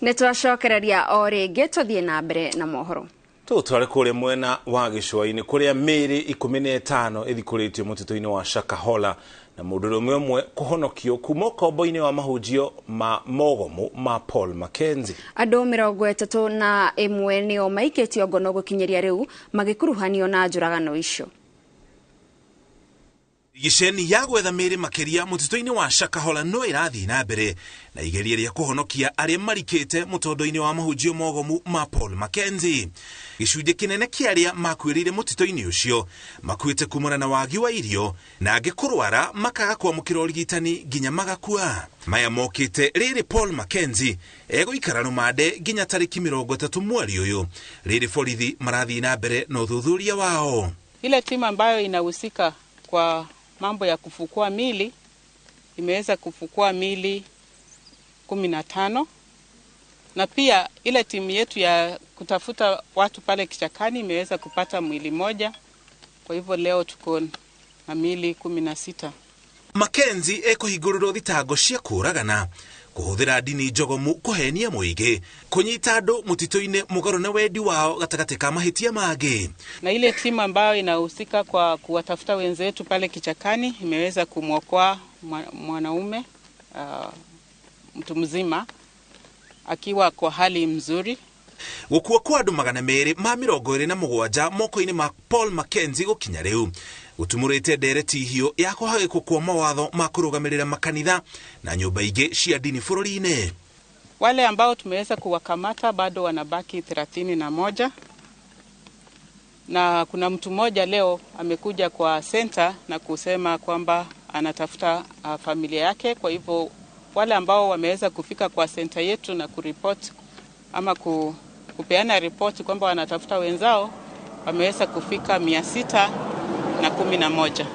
Nĩ twacokereria o rĩngĩ tũthiĩ na mbere na mohoro. Tũtware kũrĩa mwena wa gĩcũa-inĩ kũrĩa mĩĩrĩ 15 ĩthikũrĩtio mũtitũ-inĩ wa Shakahola na mũndũrũme ũmwe kũhonokio kuma ũkombo-inĩ wa mahunjio ma mogomo ma Paul Mackenzie. Andũ 31 nĩo maikĩtio ngono gũkinyĩria rĩu magĩkuruhanio na njũragano icio. Giceni ya gwetha mĩĩrĩ makĩria mũtitũ-inĩ wa Shakahola no ĩrathiĩ na mbere na igeria rĩa kũhonokia arĩa marikĩte mũtondo-inĩ wa mahunjio mogomu ma Paul Mackenzie. Gĩcunjĩ kĩnene kĩa arĩa makuĩrĩire mũtitũ-inĩ ũcio makuĩte kumana na wagi wa irio na angĩ kũrwara makaga kwamũkĩra ũrigitani nginya magakua. Maya mokĩte rĩrĩ Paul Mackenzie egũikara rũmande nginya tarĩki 30 mweri ũyũ, rĩrĩ borithi marathiĩ na mbere na ũthuthuria wao. Ile timu ambayo inahusika kwa mambo ya kufukua mili imeweza kufukua mili 15, na pia ile timu yetu ya kutafuta watu pale kichakani imeweza kupata mwili moja. Kwa hivyo leo tuko na mili 16. Mackenzie ekuhingũrĩrwo thitango cia kũũragana, kũhũthĩra ndini njogomu kũhenia mũingĩ, kũnyita andũ mũtitũ-inĩ mũgarũ na wendi wao gatagatĩ ka mahĩtia mangĩ. Na ile timu ambayo inahusika kwa kuwatafuta wenzetu pale kichakani imeweza kumwokoa mwanaume mtu mzima akiwa kwa hali mzuri. Gũkua kwa andũ 227 moko-inĩ ma Paul Mackenzie gũkinya rĩu gũtumũrĩte ndereti hiũ ya kũhagĩkwo kwa mawatho ma kũrũgamĩrĩra makanitha na nyũmba ingĩ cia ndini bũrũri-inĩ. Wale ambao tumeweza kuwakamata bado wanabaki 31, na kuna mtu mmoja leo amekuja kwa center na kusema kwamba anatafuta familia yake. Kwa hivyo wale ambao wameweza kufika kwa center yetu na kuripoti ama kupeana ripoti kwamba wanatafuta wenzao wameweza kufika 611.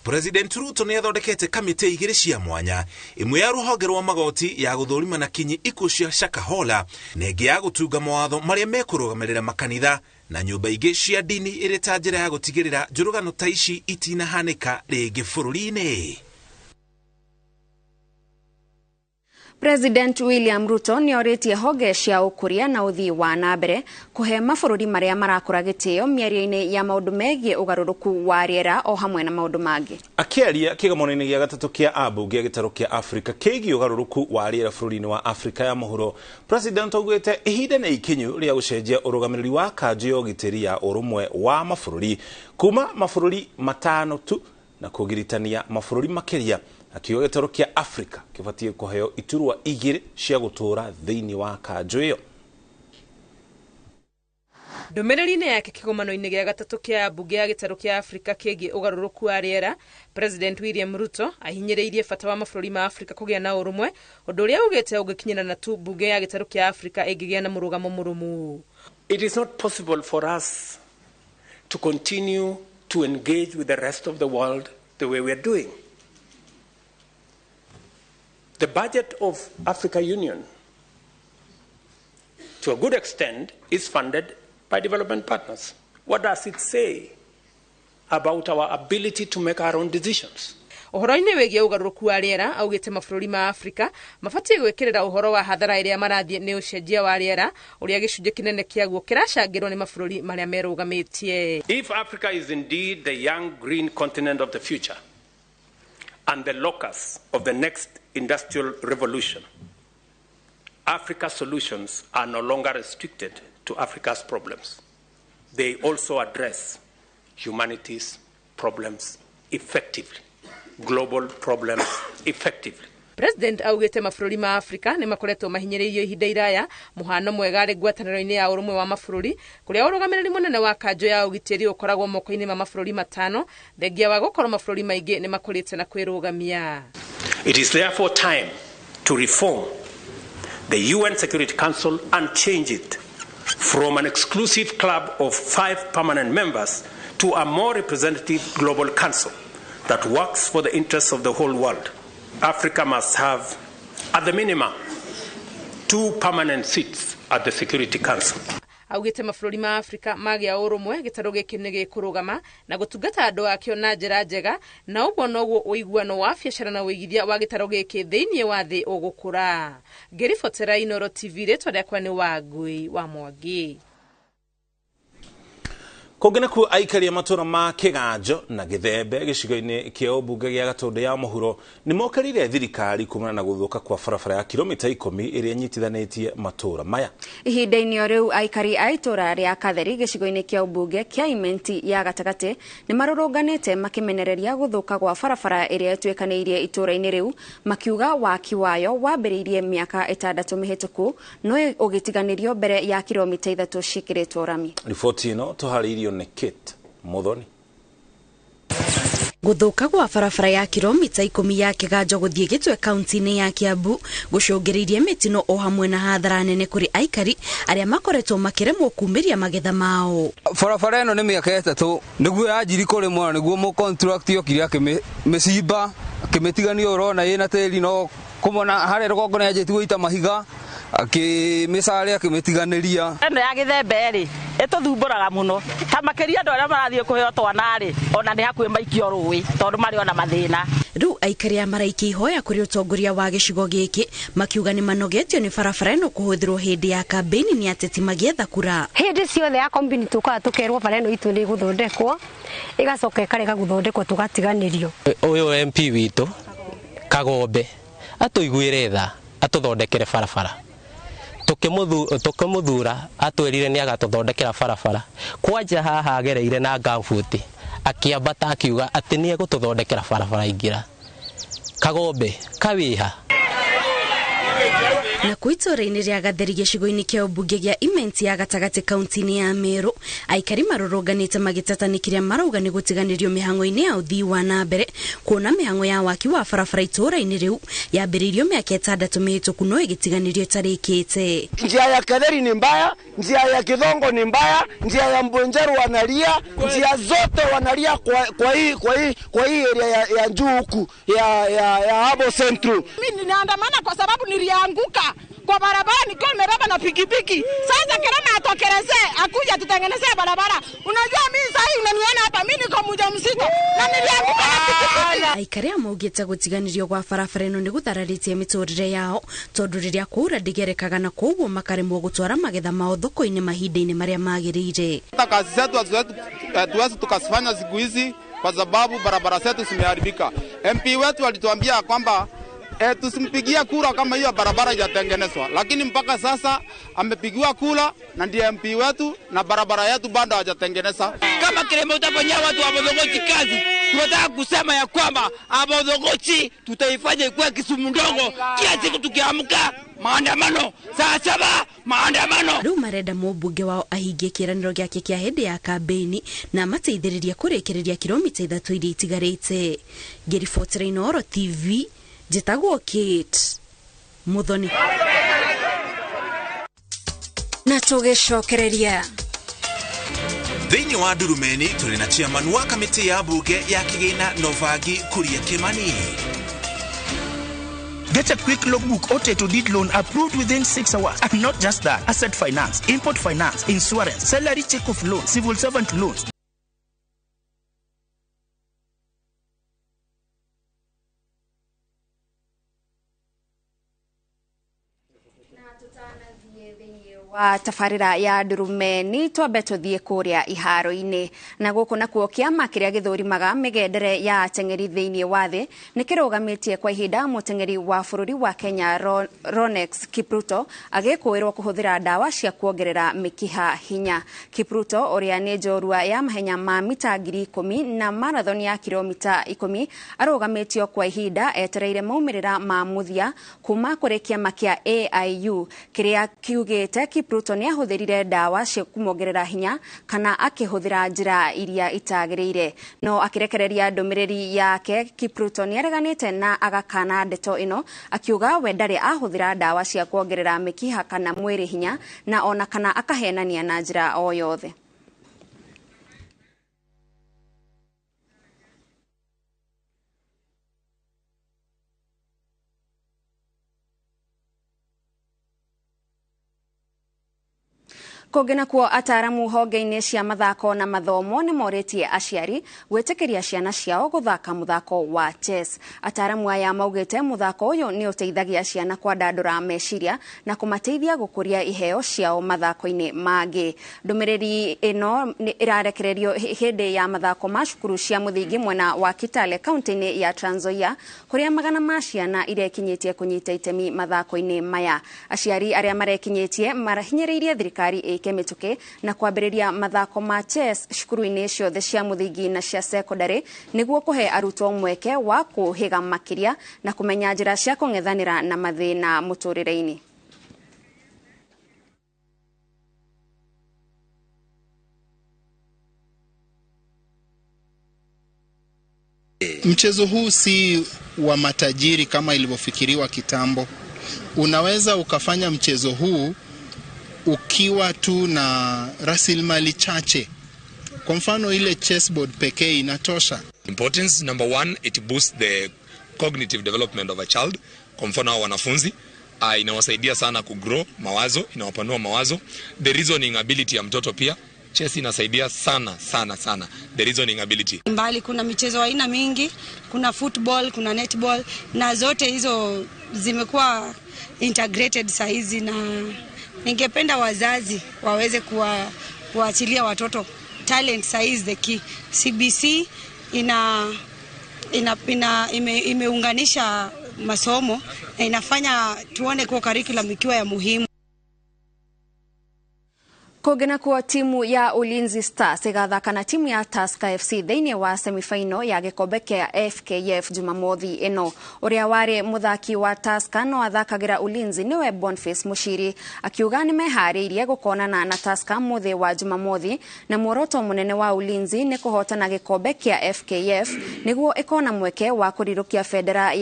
President Ruto nĩ athondekete kamĩtĩ igĩrĩ cia mwanya, ĩmwe ya rũhonge rwa magoti ya gũthũrima na kinyi ikuũ cia Shakahola na ĩngĩ ya gũtunga mawatho marĩa mekũrũgamĩrĩra makanitha na nyũmba ingĩ cia ndini ĩrĩ ta njĩra ya gũtigĩrĩra njũrũgano ta ici itinahanĩka rĩngĩ bũrũri-inĩ. President William Ruto nĩorĩtie honge cia ũkũria na ũthii wa na mbere kũhe mabũrũri marĩa marakũra gĩtĩo mĩario-inĩ ya maũndũ megiĩ ũgarũrũku wa rĩera o hamwe na maũndũ mangĩ. Akĩaria kĩgomano-inĩ gĩa gatatũ kĩa ambunge gĩtarũ kĩa Afrika kĩgiĩ ũgarũrũku wa rĩera bũrũri-inĩ wa Afrika ya mũhuro, President augĩte ihinda nĩ ikinyu rĩa gũcenjia ũrũgamĩrĩri wa kanjũ ya ũgitĩri ya ũrũmwe wa mabũrũri kuma mabũrũri 5 tu na kũgiritania mabũrũri makĩria. Akiuga gĩtarũ kĩa Afrika kĩbatiĩ kũheo iturwa 2 cia gũtũũra thĩinĩ wa kanjũ ĩyo. Ndũmĩrĩri-inĩ yake kĩgomano-inĩ gĩa gatatũ kĩa mbunge ya gĩtarũ kĩa Afrika kĩgiĩ ũgarũrũku wa rĩera, President William Ruto ahinyĩrĩirie bata wa mabũrũri ma Afrika kũgĩa na ũrũmwe, ũndũ ũrĩa augĩte ũngĩkinyĩra tu mbunge ya gĩtarũ kĩa Afrika ĩngĩgĩa na mũrũgamo mũrũmu. It is not possible for us to continue to engage with the rest of the world the way we are doing. The budget of Africa Union, to a good extent, is funded by development partners. What does it say about our ability to make our own decisions? Ũhoro-inĩ wĩgiĩ ũgarũrũku wa rĩera, augĩte mabũrũri ma Afrika mabatiĩ gwĩkĩrĩra ũhoro wa hathara ĩrĩa marathiĩ nĩ ũcenjia wa rĩera ũrĩa gĩcunjĩ kĩnene kĩaguo kĩracangĩrwo nĩ mabũrũri marĩa merũgamĩtie. If Africa is indeed the young green continent of the future and the locus of the next industrial revolution, Africa's solutions are no longer restricted to Africa's problems. They also address humanity's problems effectively, global problems effectively. President augĩte mabũrũri ma Afrika nĩ makoretwo mahinyĩrĩirio ihinda iraya, mũhano mwega arĩ ngwatanĩro-inĩ ya ũrũmwe wa mabũrũri kũrĩa ũrũgamĩrĩri mũnene wa kanjũ ya ũgitĩri ũkoragwo moko-inĩ ma mabũrũri 5, thengia wa gũkorwo mabũrũri maingĩ nĩ makũrĩte na kwĩrũgamia. It is therefore time to reform the UN Security Council and change it from an exclusive club of 5 permanent members to a more representative global council that works for the interests of the whole world. Africa must have, at the minimum, 2 permanent seats at the Security Council. Augĩte mabũrũri ma Afrika magĩa ũrũmwe gĩtarũ gĩkĩ nĩ gĩkũrũgama na gũtungata andũ akĩo na njĩra njega, na ũguo noguo ũiguano wa biacara na ũigithia wa gĩtarũ gĩkĩ thĩinĩ wa thĩ ũgũkũra. Ngĩribotera Inooro TV, rĩtwa rĩakwa nĩ Wangui wa Mwangi. Kũngĩ nakuo aikari a matũũra ma Kĩganjo na Gĩthembe gĩcigo-inĩ kĩa ũmbunge gĩa Gatũndũ ya mũhuro nĩ mokĩrĩire thirikari kumana na gũthũka kwa barabara ya kilomita 10 ĩrĩa ĩnyitithanĩtie matũũra maya. Ihinda-inĩ o rĩu aikari a itũũra rĩa Katheri gĩcigo-inĩ kĩa ũmbunge kĩa Imenti ya gatagatĩ nĩ marũrũnganĩte makĩmenereria gũthũka gwa barabara ĩrĩa ĩtuĩkanĩirie itũũra-inĩ rĩu, makiuga waki wayo wambĩrĩirie mĩaka 6 mĩhĩtũku no ũgĩtiganĩrio mbere ya kilomita 3 ciĩkĩrĩtwo rami. Riboti ĩno tũharĩirio nĩ Kate Muthoni. Gũthũka gwa barabara ya kilomita 10 ya Kĩganjo gũthiĩ Gĩtwe kaunti-inĩ ya Kiambu gũcũngĩrĩirie mĩtino o hamwe na hathara nene kũrĩ aikari arĩa makoretwo makĩremwo kumĩria magetha mao. Barabara ĩno nĩ mĩaka 3 nĩguo yanjiri kũrĩmwo na nĩguo mũcontract okire akĩmĩcimba akĩmĩtigania ũrona ĩna tĩri no kũmona harĩa rũgongo nĩ yanjĩtie gũita mahiga akĩmĩcarĩa akĩmĩtiganĩria. Ĩno ya Gĩthembe rĩ ĩtũthumbũraga mũno ta makĩria andũ arĩa marathiĩ kũheo twana rĩ ona nĩ hakuhĩ maikio rũĩ tondũ marĩ ona mathĩna. Rĩu aikari a maraikia ihoya kũrĩ ũtongoria wa gĩcigo gĩkĩ makiuga nĩ manogetio nĩ barabara ĩno kũhũthĩrwo hĩndĩ ya kambĩini nĩ ateti magĩetha kura. Hĩndĩ ciothe ya kambĩini tũkaga tũkerwo bara ĩno itũ nĩ ĩgũthondekwo ĩgacoka ĩkarega gũthondekwo tũgatiganĩrio. Ũyũ MP witũ Kagombe atũiguĩre tha atũthondekere barabara. Tukĩmũthura atwĩrire nĩ agatũthondekera barabara. Kwanja haha agereire na ngambuti akĩambata akiuga atĩ nĩ egũtũthondekera barabara ingĩra. Kagombe kawĩha. Na kũu itũũra-inĩ rĩa Gatheri gĩcigo-inĩ kĩa ũmbunge gĩa Imenti ya gatagatĩ kaunti-inĩ ya Meru, aikari marũrũnganĩte magĩteta nĩ kĩrĩa marauga nĩ gũtiganĩrio mĩhang'o-inĩ ya ũthii wa na mbere, kuona mĩhang'o ya waki wa barabara itũũra-inĩ rĩu yambĩrĩirio mĩaka 6 mĩhĩtũku no ĩgĩtiganĩrio ĩtarĩkĩte. Njia ya Katheri ni mbaya, njia ya Kithongo ni mbaya, njia ya Mbonjeru wanalia, njia zote wanalia kwa hii area ya juu huku ya Abo Central. Mimi ninaandamana kwa sababu nilianguka kwa barabara nikiwa nimebeba na pikipiki. Sasa kerana atokelezee akuja tutengenezee barabara. Unajua mimi sasa hivi unaniona hapa mimi niko mjamzito na nilianguka na pikipiki. Aikari a maugĩte gũtiganĩrio gwa barabara ĩno nĩ gũthararĩtie mĩtũrĩre yao tondũ rĩrĩa kwaura ndĩgerekaga na koguo makaremwo gũtwara magetha mao thoko-inĩ mahinda-inĩ marĩa magĩrĩire. Hata kazi zetu hatuwezi tukazifanya siku hizi kwa sababu barabara zetu zimeharibika. MP wetu alituambia kwamba tusimpigie kura kama hiyo barabara haijatengenezwa, lakini mpaka sasa amepigiwa kura na ndiye MP wetu na barabara yetu bado hajatengeneza. Kama kilema utafanyia watu wa Modhogochi kazi, tunataka kusema ya kwamba Modhogochi tutaifanya ikuwe Kisumu ndogo. Kila siku tukiamka maandamano, saa 7 maandamano. Rĩu marenda mũmbunge wao ahingie kĩĩranĩro gĩake kĩa hĩndĩ ya kambĩini na amateithĩrĩrie kũrĩkĩrĩria kilomita 3 iria itigarĩte. Ngĩribotera Inooro TV, njĩtagwo Kate Muthoni. Na tũgĩcokereria Thĩinĩ wa Ndurumeni tũrĩ na chairman wa kamĩtĩ ya mbunge ya kĩgĩna Novangi Kuria Kimani. Get a quick logbook or title deed loan approved within 6 hours. And not just that, asset finance, import finance, insurance, salary check of loan, civil servant loans. Wa tabarĩra ya Ndurumeni twambe tũthiĩ kũrĩa iharo-inĩ na gũkũ nakuo kĩama kĩrĩa gĩthũrimaga mĩgendere ya ateng'eri thĩinĩ wa thĩ nĩ kĩrũgamĩtie kwa ihinda mũteng'eri wa bũrũri wa Kenya Ronex Kipruto agĩkũĩrwo kũhũthĩra ndawa cia kuongerera mĩkiha hinya. Kipruto ũrĩa nĩ njorua ya mahenya ma mita 10,000 na marathon ya kilomita 10 arũgamĩtio kwa ihinda etereire maumĩrĩra ma mũthia kuma kũrĩ kĩama kĩa AIU kĩrĩa kiugĩte Kipruto nĩ ahũthĩrire ndawa cia kũmuongerera hinya kana akĩhũthĩra njĩra iria itagĩrĩire. No akĩrekereria ndũmĩrĩri yake, Kipruto nĩ areganĩte na agakana ndeto ĩno akiuga we ndarĩ ahũthĩra ndawa cia kuongerera mĩkiha kana mwĩrĩ hinya na ona kana akahenania na njĩra o yothe. Kũngĩ nakuo ataramu honge-inĩ cia mathako na mathomo nĩ morĩtie aciari gwĩtĩkĩria ciana ciao gũthaka mũthako wa chess. Ataramu aya maugĩte mũthako ũyũ nĩ ũteithagia ciana kwandandũra meciria na kũmateithia gũkũria iheo ciao mathako-inĩ mangĩ. Ndũmĩrĩri ĩno ĩrarekererio hĩndĩ ya mathako ma cukuru cia mũthingi mwena wa Kitale kaunti-inĩ ya Trans Nzoia kũrĩa magana ma ciana irekinyĩtie kũnyita itemi mathako-inĩ maya. Aciari arĩa marekinyĩtie marahinyĩrĩirie thirikari ĩke mĩtũkĩ na kwambĩrĩria mathako ma chess cukuru-inĩ ciothe cia mũthingi na cia secondary nĩguo kũhe arutwo mweke wa kũhĩga makĩria na kũmenya njĩra cia kũng'ethanĩra na mathĩna mũtũrĩre-inĩ. Mchezo huu si wa matajiri kama ilivyofikiriwa kitambo. Unaweza ukafanya mchezo huu ukiwa tu na rasilimali chache. Kwa mfano ile chessboard pekee inatosha. Importance number one, it boosts the cognitive development of a child. Kwa mfano wanafunzi, inawasaidia sana kugrow mawazo, inawapanua mawazo. The reasoning ability ya mtoto pia, chess inasaidia sana sana sana the reasoning ability. Mbali kuna michezo aina mingi, kuna football, kuna netball, na zote hizo zimekuwa integrated saizi, na ningependa wazazi waweze kuachilia watoto. Talent size the key. CBC imeunganisha masomo na inafanya tuone kwa curriculum ikiwa ya muhimu. Kũngĩ nakuo timu ya Ulinzi Stars ĩgathaka na timu ya Tusker FC thĩinĩ wa semifinal ya gĩkombe kĩa FKF Jumamothi ĩno. Ũrĩa warĩ mũthaki wa Tusker no athakagĩra Ulinzi nĩwe Boniface Mushiri akiuga nĩmeharĩirie gũkonana na Tusker mũthĩ wa Jumamothi, na muoroto mũnene wa Ulinzi nĩ kũhotana gĩkombe kĩa FKF nĩguo ĩkona mweke wa kũrirũkia bendera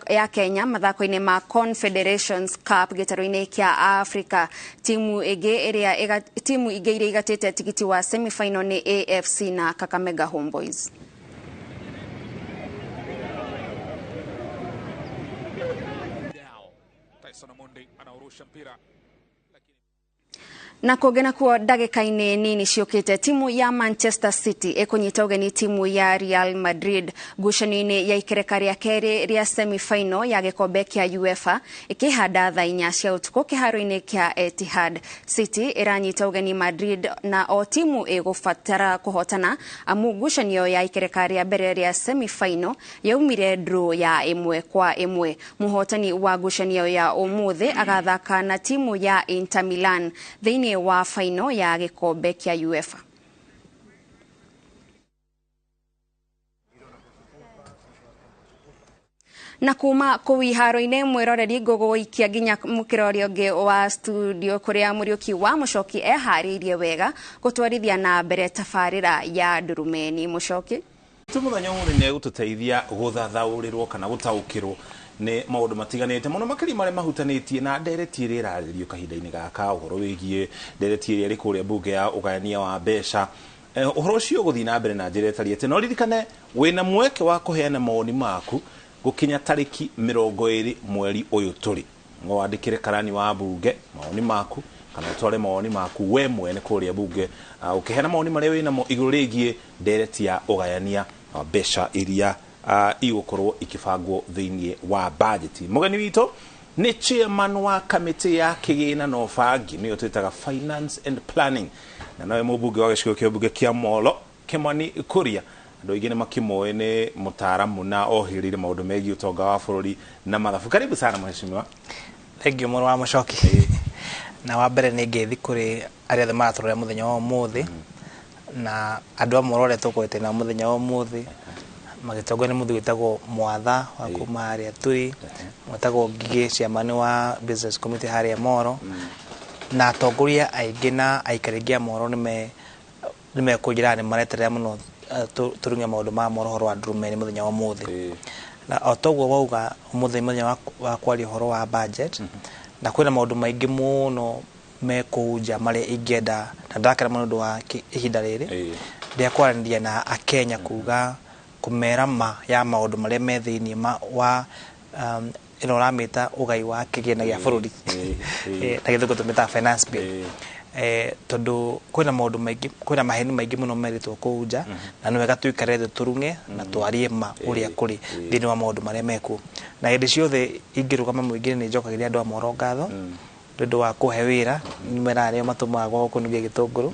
ya Kenya mathako-inĩ ma Confederations Cup gĩtarũ-inĩ kĩa Africa. Timu ĩngĩ ĩrĩa timu ingĩ iria igatĩte tigiti wa semifinal nĩ AFC na Kakamega Homeboys. Na kũngĩ nakuo ndagĩka-inĩ nini ciũkĩte, timu ya Manchester City ĩkũnyita ũgeni timu ya Real Madrid ngucanio-inĩ ya ikereka rĩa kerĩ rĩa semi-final ya gĩkombe kĩa UEFA ĩkĩhanda thaa 4 cia ũtukũ kĩharo-inĩ kĩa Etihad. City ĩranyita ũgeni Madrid na o timu ĩgũbatara kũhotana amu ngucanio ya ikereka rĩa mbere rĩa semi-final yaumire draw ya 1-1. Mũhotani wa ngucanio ya ũmũthĩ agathaka na timu ya Inter Milan thĩinĩ wa final ya gĩkombe kĩa UEFA. Na kuma kũu iharo-inĩ mwĩroreri ngũgũikia nginya mũkĩra ũrĩa ũngĩ wa studio kũrĩa Mũriũki wa Mũcoki eharĩirie wega gũtwarithia na mbere tabarĩra ya Ndurumeni. Mũcoki, tu mũthenya ũmũthĩ nĩ egũtũteithia gũthathaũrĩrwo kana gũtaũkĩrwo nĩ maũndũ matiganĩte mũno makĩria marĩa mahutanĩtie na ndereti ĩrĩa ĩrarĩrĩrio kahinda-inĩ gaka, ũhoro wĩgiĩ ndereti ĩrĩa ĩrĩ kũrĩa mbunge ya ũgayania wa mbeca. Ũhoro ũcio ũgũthiĩ na mbere na njĩra ĩtariĩ atĩ no ririkane wĩna mweke wa kũheana mawoni maku gũkinya tarĩki 20 mweri ũyũ tũrĩ. Wandĩkĩre karani wa mbunge mawoni maku kana ũtware mawoni maku we mwene kũrĩa mbunge, ũkĩheana mawoni marĩa wĩnamo igũrũ rĩgiĩ ndereti ya ũgayania wa mbeca iria igũkorwo ikĩbangwo thĩinĩ wa bajeti. Mũgeni witũ nĩ chairman wa kamĩtĩ ya kĩgĩna na ũbangi, nĩyo twĩtaga finance and planning, na nowe mũmbunge wa gĩcigo kĩa mbunge kĩa Molo, Kimani Kuria. Andũ aingĩ nĩ makĩmoĩ nĩ mũtaaramu na ohĩrĩire maũndũ megiĩ ũtonga wa bũrũri na mathabu. Karibu sana mheshimiwa. Thank you mũrũ wa Mũcoki. Na wa mbere nĩ ngeithi kũrĩ arĩa othe maratũrora mũthenya wa ũmũthĩ, na andũ a Molo arĩa tũkoretwo nao mũthenya wa ũmũthĩ magĩtongorio nĩ mũthuri wĩtagwo Mwatha wa kuma harĩa tũrĩ, wĩtagwo Ngigĩ, chairman wa business committee harĩa Molo, na atongoria aingĩ na aikari aingĩ a Molo nĩ mekũnjĩra nĩ mareterera mũno tũrung'e maũndũ ma Molo ũhoro wa Ndurumeni mũthenya wa ũmũthĩ. Na o toguo wauga ũmũthĩ mũthenya wa kwaria ũhoro wa budget, na kwĩna maũndũ maingĩ mũno me kũu nja marĩa ingĩenda na ndakena mũno ũndũ wa ihinda rĩrĩ rĩa kwaranĩria na Akenya kuga kũmera ma ya maũndũ marĩa me thĩinĩ wa ĩno ũramĩta ũgai wa kĩgĩna gĩa bũrũri, na gĩthũngũ tũmĩtaga finance bill. Tondũ kwĩna maũndũ maingĩ, kwĩna maheni maingĩ mũno merĩtwo kũu nja, na nĩ wega tũikare thĩ tũrung'e na twarie ma ũrĩa kũrĩ thĩinĩ wa maũndũ marĩa mekuo. Na hĩndĩ ciothe ingĩrũgama mũingĩ nĩ njokagĩria andũ a Molo ngatho nĩ ũndũ wa kũhe wĩra, meraga nĩo matũmaga gwa kũnugia gĩtũngũrũ.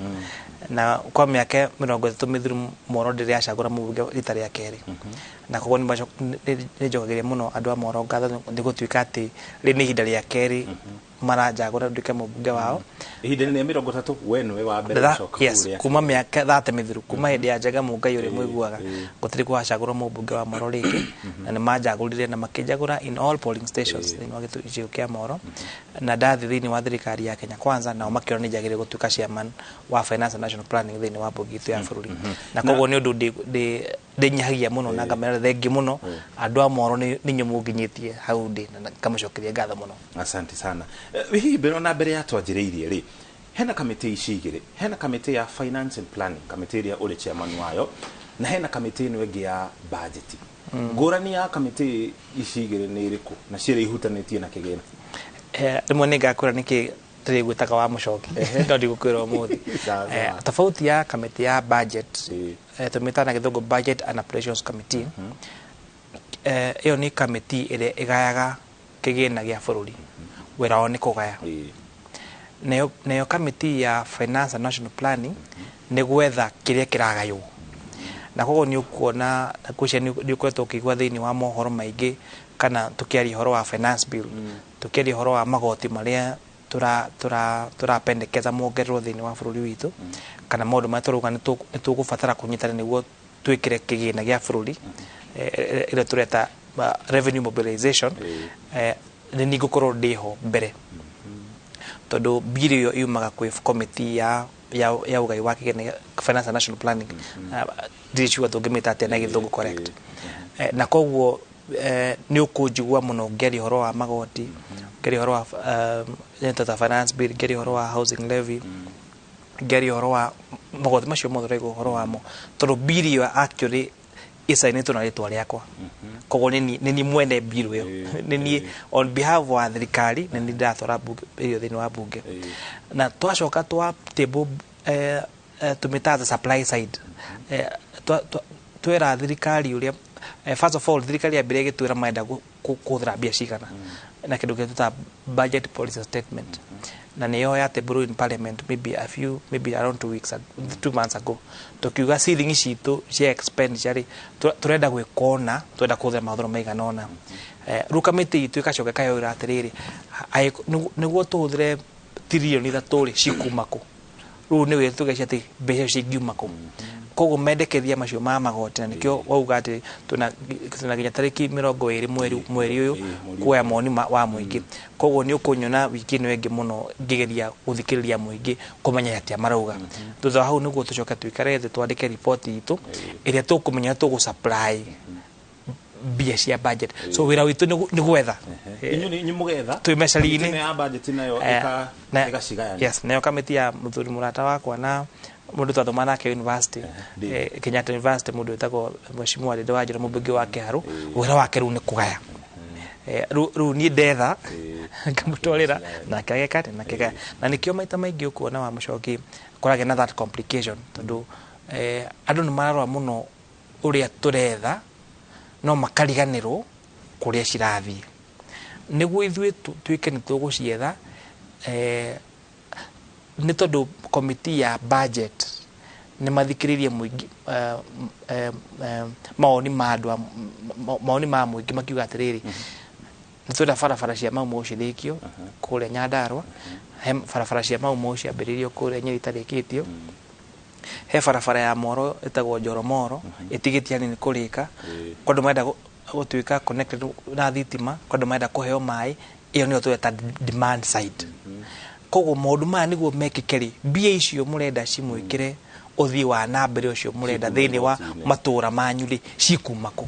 Na kwa mĩaka 30 mĩthiru Molo ndĩrĩ yacagũra mũmbunge rita rĩa kerĩ, na koguo nĩ njokagĩria mũno andũ a Molo ngatho nĩ gũtuĩka atĩ rĩrĩ nĩ ihinda rĩa kerĩ maranjagũra nduĩke mũmbunge wao. Ihinda rĩa 30 we nĩwe wa mbere gũcoka. Yes, kuma mĩaka 30 mĩthiru, kuma hĩndĩ ya Njenga Mũngai ũrĩa mũiguaga gũtirĩ gwacagũrwo mũmbunge wa Molo rĩngĩ, na nĩ manjagũrire na makĩnjagũra in all polling stations thĩinĩ wa gĩcigo kĩa Molo, na ndathiĩ thĩinĩ wa thirikari ya Kenya Kwanza nao makĩona nĩ njagĩrĩire gũtuĩka chairman wa finance and national planning thĩinĩ wa mbunge itũ ya bũrũri. Na koguo nĩ ũndũ ndĩnyihagia mũno na ngamera thengi mũno andũ a Molo nĩ inyuĩ mũnginyĩtie hau ndĩ, na ngamũcokeria ngatho mũno. Asante sana. Hihi mbere na mbere ya twanjĩrĩirie rĩ, hena kamĩtĩ ici igĩrĩ, hena kamĩtĩ ya finance and planning, kamĩtĩ ĩrĩa ũrĩ chairman wayo, na hena kamĩtĩ ĩno ĩngĩ ya budget. Ngũrani ya kamĩtĩ ici igĩrĩ nĩ ĩrĩkũ na cierĩ ihutanĩtie na kĩgĩna? Rĩmwe nĩ ngakwĩra nĩkĩ tũrĩgwĩtaga wa Mũcoki, no ndigũkwĩra ũmũthĩ. Tofauti ya kamĩtĩ ya budget, tũmĩtaga na gĩthũngũ budget and operations committee, ĩyo nĩ kamĩtĩ ĩrĩa ĩgayaga kĩgĩna gĩa bũrũri, wĩra wao nĩ kũgaya. Nayo kamĩtĩ ya finance and national planning nĩ gwetha kĩrĩa kĩragaywo, na koguo nĩ ũkuona ngwĩciria nĩ ũkoretwo ũkĩigua thĩinĩ wa mohoro maingĩ kana tũkĩaria ũhoro wa finance bill, tũkĩaria ũhoro wa magoti marĩa tũrapendekeza mongererwo thĩinĩ wa bũrũri witũ, kana maũndũ marĩa tũrauga nĩ tũgũbatara kũnyitana nĩguo twĩkĩre kĩgĩna gĩa bũrũri ĩrĩa tũreta revenue mobilization. Nĩ niĩ ngũkorwo ndĩho mbere tondũ bill ĩyo yumaga kwĩ committee ya ũgai wa kĩgĩna finance and national planning, ndirĩ sure tũngĩmĩta atĩa na gĩthũngũ correct. Na koguo nĩ ũkũnjigua mũno ngĩaria ũhoro wa magoti, ngĩaria ũhoro wa finance bill, ngĩaria ũhoro wa housing levy, ngĩaria ũhoro wa magoti macio mothe ũraigua ũhoro wamo, tondũ bill ĩyo actually ĩcainĩtwo na rĩtwa rĩakwa. Koguo nĩ niĩ mwene bill ĩyo, nĩ niĩ on behalf wa thirikari, nĩ niĩ ndĩratwara bill ĩyo thĩinĩ wa bunge. Na twacoka twa table tũmĩtaga the supply side, twera thirikari ũrĩa, first of all, thirikari yambĩrĩria ĩgĩtwĩra marenda kũhũthĩra mbia cigana na kĩndũ kĩrĩa twĩtaga budget policy statement, na nĩyo ya table in parliament maybe a few, maybe around 2 weeks, 2 months ago. Tukiuga ceiling citũ cia expenditure rĩ, tũrenda gwĩka ũna, tũrenda kũhũthĩra mahũthĩro maigana ũna. Rĩu kamĩtĩ itũ ĩgacoka ĩkayoera atĩrĩrĩ, nĩguo tũhũthĩre 3 trillion rĩ, cikuma kũ? Rĩu nĩ wĩra tũgecia atĩ mbeca icio cingiuma kũ. Koguo mendekithia macio ma magoti, na nĩkĩo wauga atĩ twĩna nginya tarĩki 20 mweri ũyũ kuoya mawoni wa mũingĩ. Koguo nĩ ũkũnyona wiki ĩno ĩngĩ mũno ngĩgeria gũthikĩrĩria mũingĩ, kũmenya atĩa marauga. Thutha wa hau nĩguo tũcoke tũikare thĩ twandĩke riboti itũ ĩrĩa tũkũmenya tũgũ supply mbia cia budget. So wĩra witũ nĩ gwetha. Inyuĩ mũgetha twĩ mecari-inĩ. Kamĩtĩ ya budget nayo ĩgacigayania. Yes, nayo kamĩtĩ ya mũthuri mũrata wakwa na mũndũ twathoma nake university, Kenyatta University, mũndũ wĩtagwo Mheshimiwa Ndindi wa Njĩra, mũmbunge wa Kĩharũ, wĩra wake rĩu nĩ kũgaya. Rĩu niĩ ndetha ngamũtwarĩra, nake ageka atĩa, nake agaya. Na nĩkĩo maita maingĩ ũkuona wa mũcoki kũragĩa na that complication, tondũ andũ nĩ mararora mũno ũrĩa tũretha no makariganĩrwo kũrĩa cirathiĩ. Nĩguo ithuĩ tuĩke nĩ tũgũcietha, nĩ tondũ komiti ya budget nĩ mathikĩrĩirie mũingĩ, mawoni ma andũ mawoni ma mũingĩ, makiuga atĩrĩrĩ, nĩ twenda barabara cia Mau Mau cirĩkio kũrĩa Nyandarua, he barabara cia Mau Mau ciambĩrĩirio kũrĩa Nyeri itarĩkĩtio, he barabara ya Moro ĩtagwo Njoromoro ĩtigĩtie hanini kũrĩka, kwa andũ marenda gũtuĩka connected na thitima, kwa andũ marenda kũheo maĩ. Ĩyo nĩyo tũreta demand side. Koguo maũndũ maya nĩguo mekĩke rĩ, mbia icio mũrenda cimwĩkĩre ũthii wa na mbere ũcio mũrenda thĩinĩ wa matũra manyu rĩ, cikuma kũ?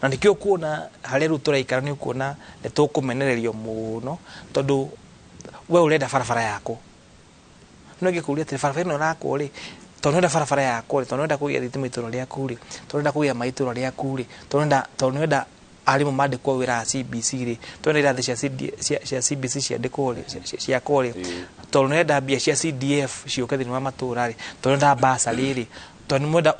Na nĩkĩo kuona harĩa rĩu tũraikara nĩ ũkuona nĩ tũkũmenererio mũno, tondũ we ũrenda barabara yakwo, no ingĩkũria atĩrĩ, barabara ĩno ĩrakwo rĩ, tondũ nĩũrenda barabara yakwo rĩ, tondũ nĩũrenda kũgĩa thitima itũra rĩaku rĩ, tondũ nĩũrenda kũgĩa maĩ itũra rĩaku rĩ, tondũ nĩũrenda arimũ mandĩkwo wĩra wa CBC rĩ, tondũ nĩũrenda irathi cia CBC ciandĩkwo rĩ, ciakwo rĩ, tondũ nĩũrenda mbia cia CDF ciũke thĩinĩ wa matũra rĩ, tondũ nĩũrenda bursary rĩ, tondũ nĩmwenda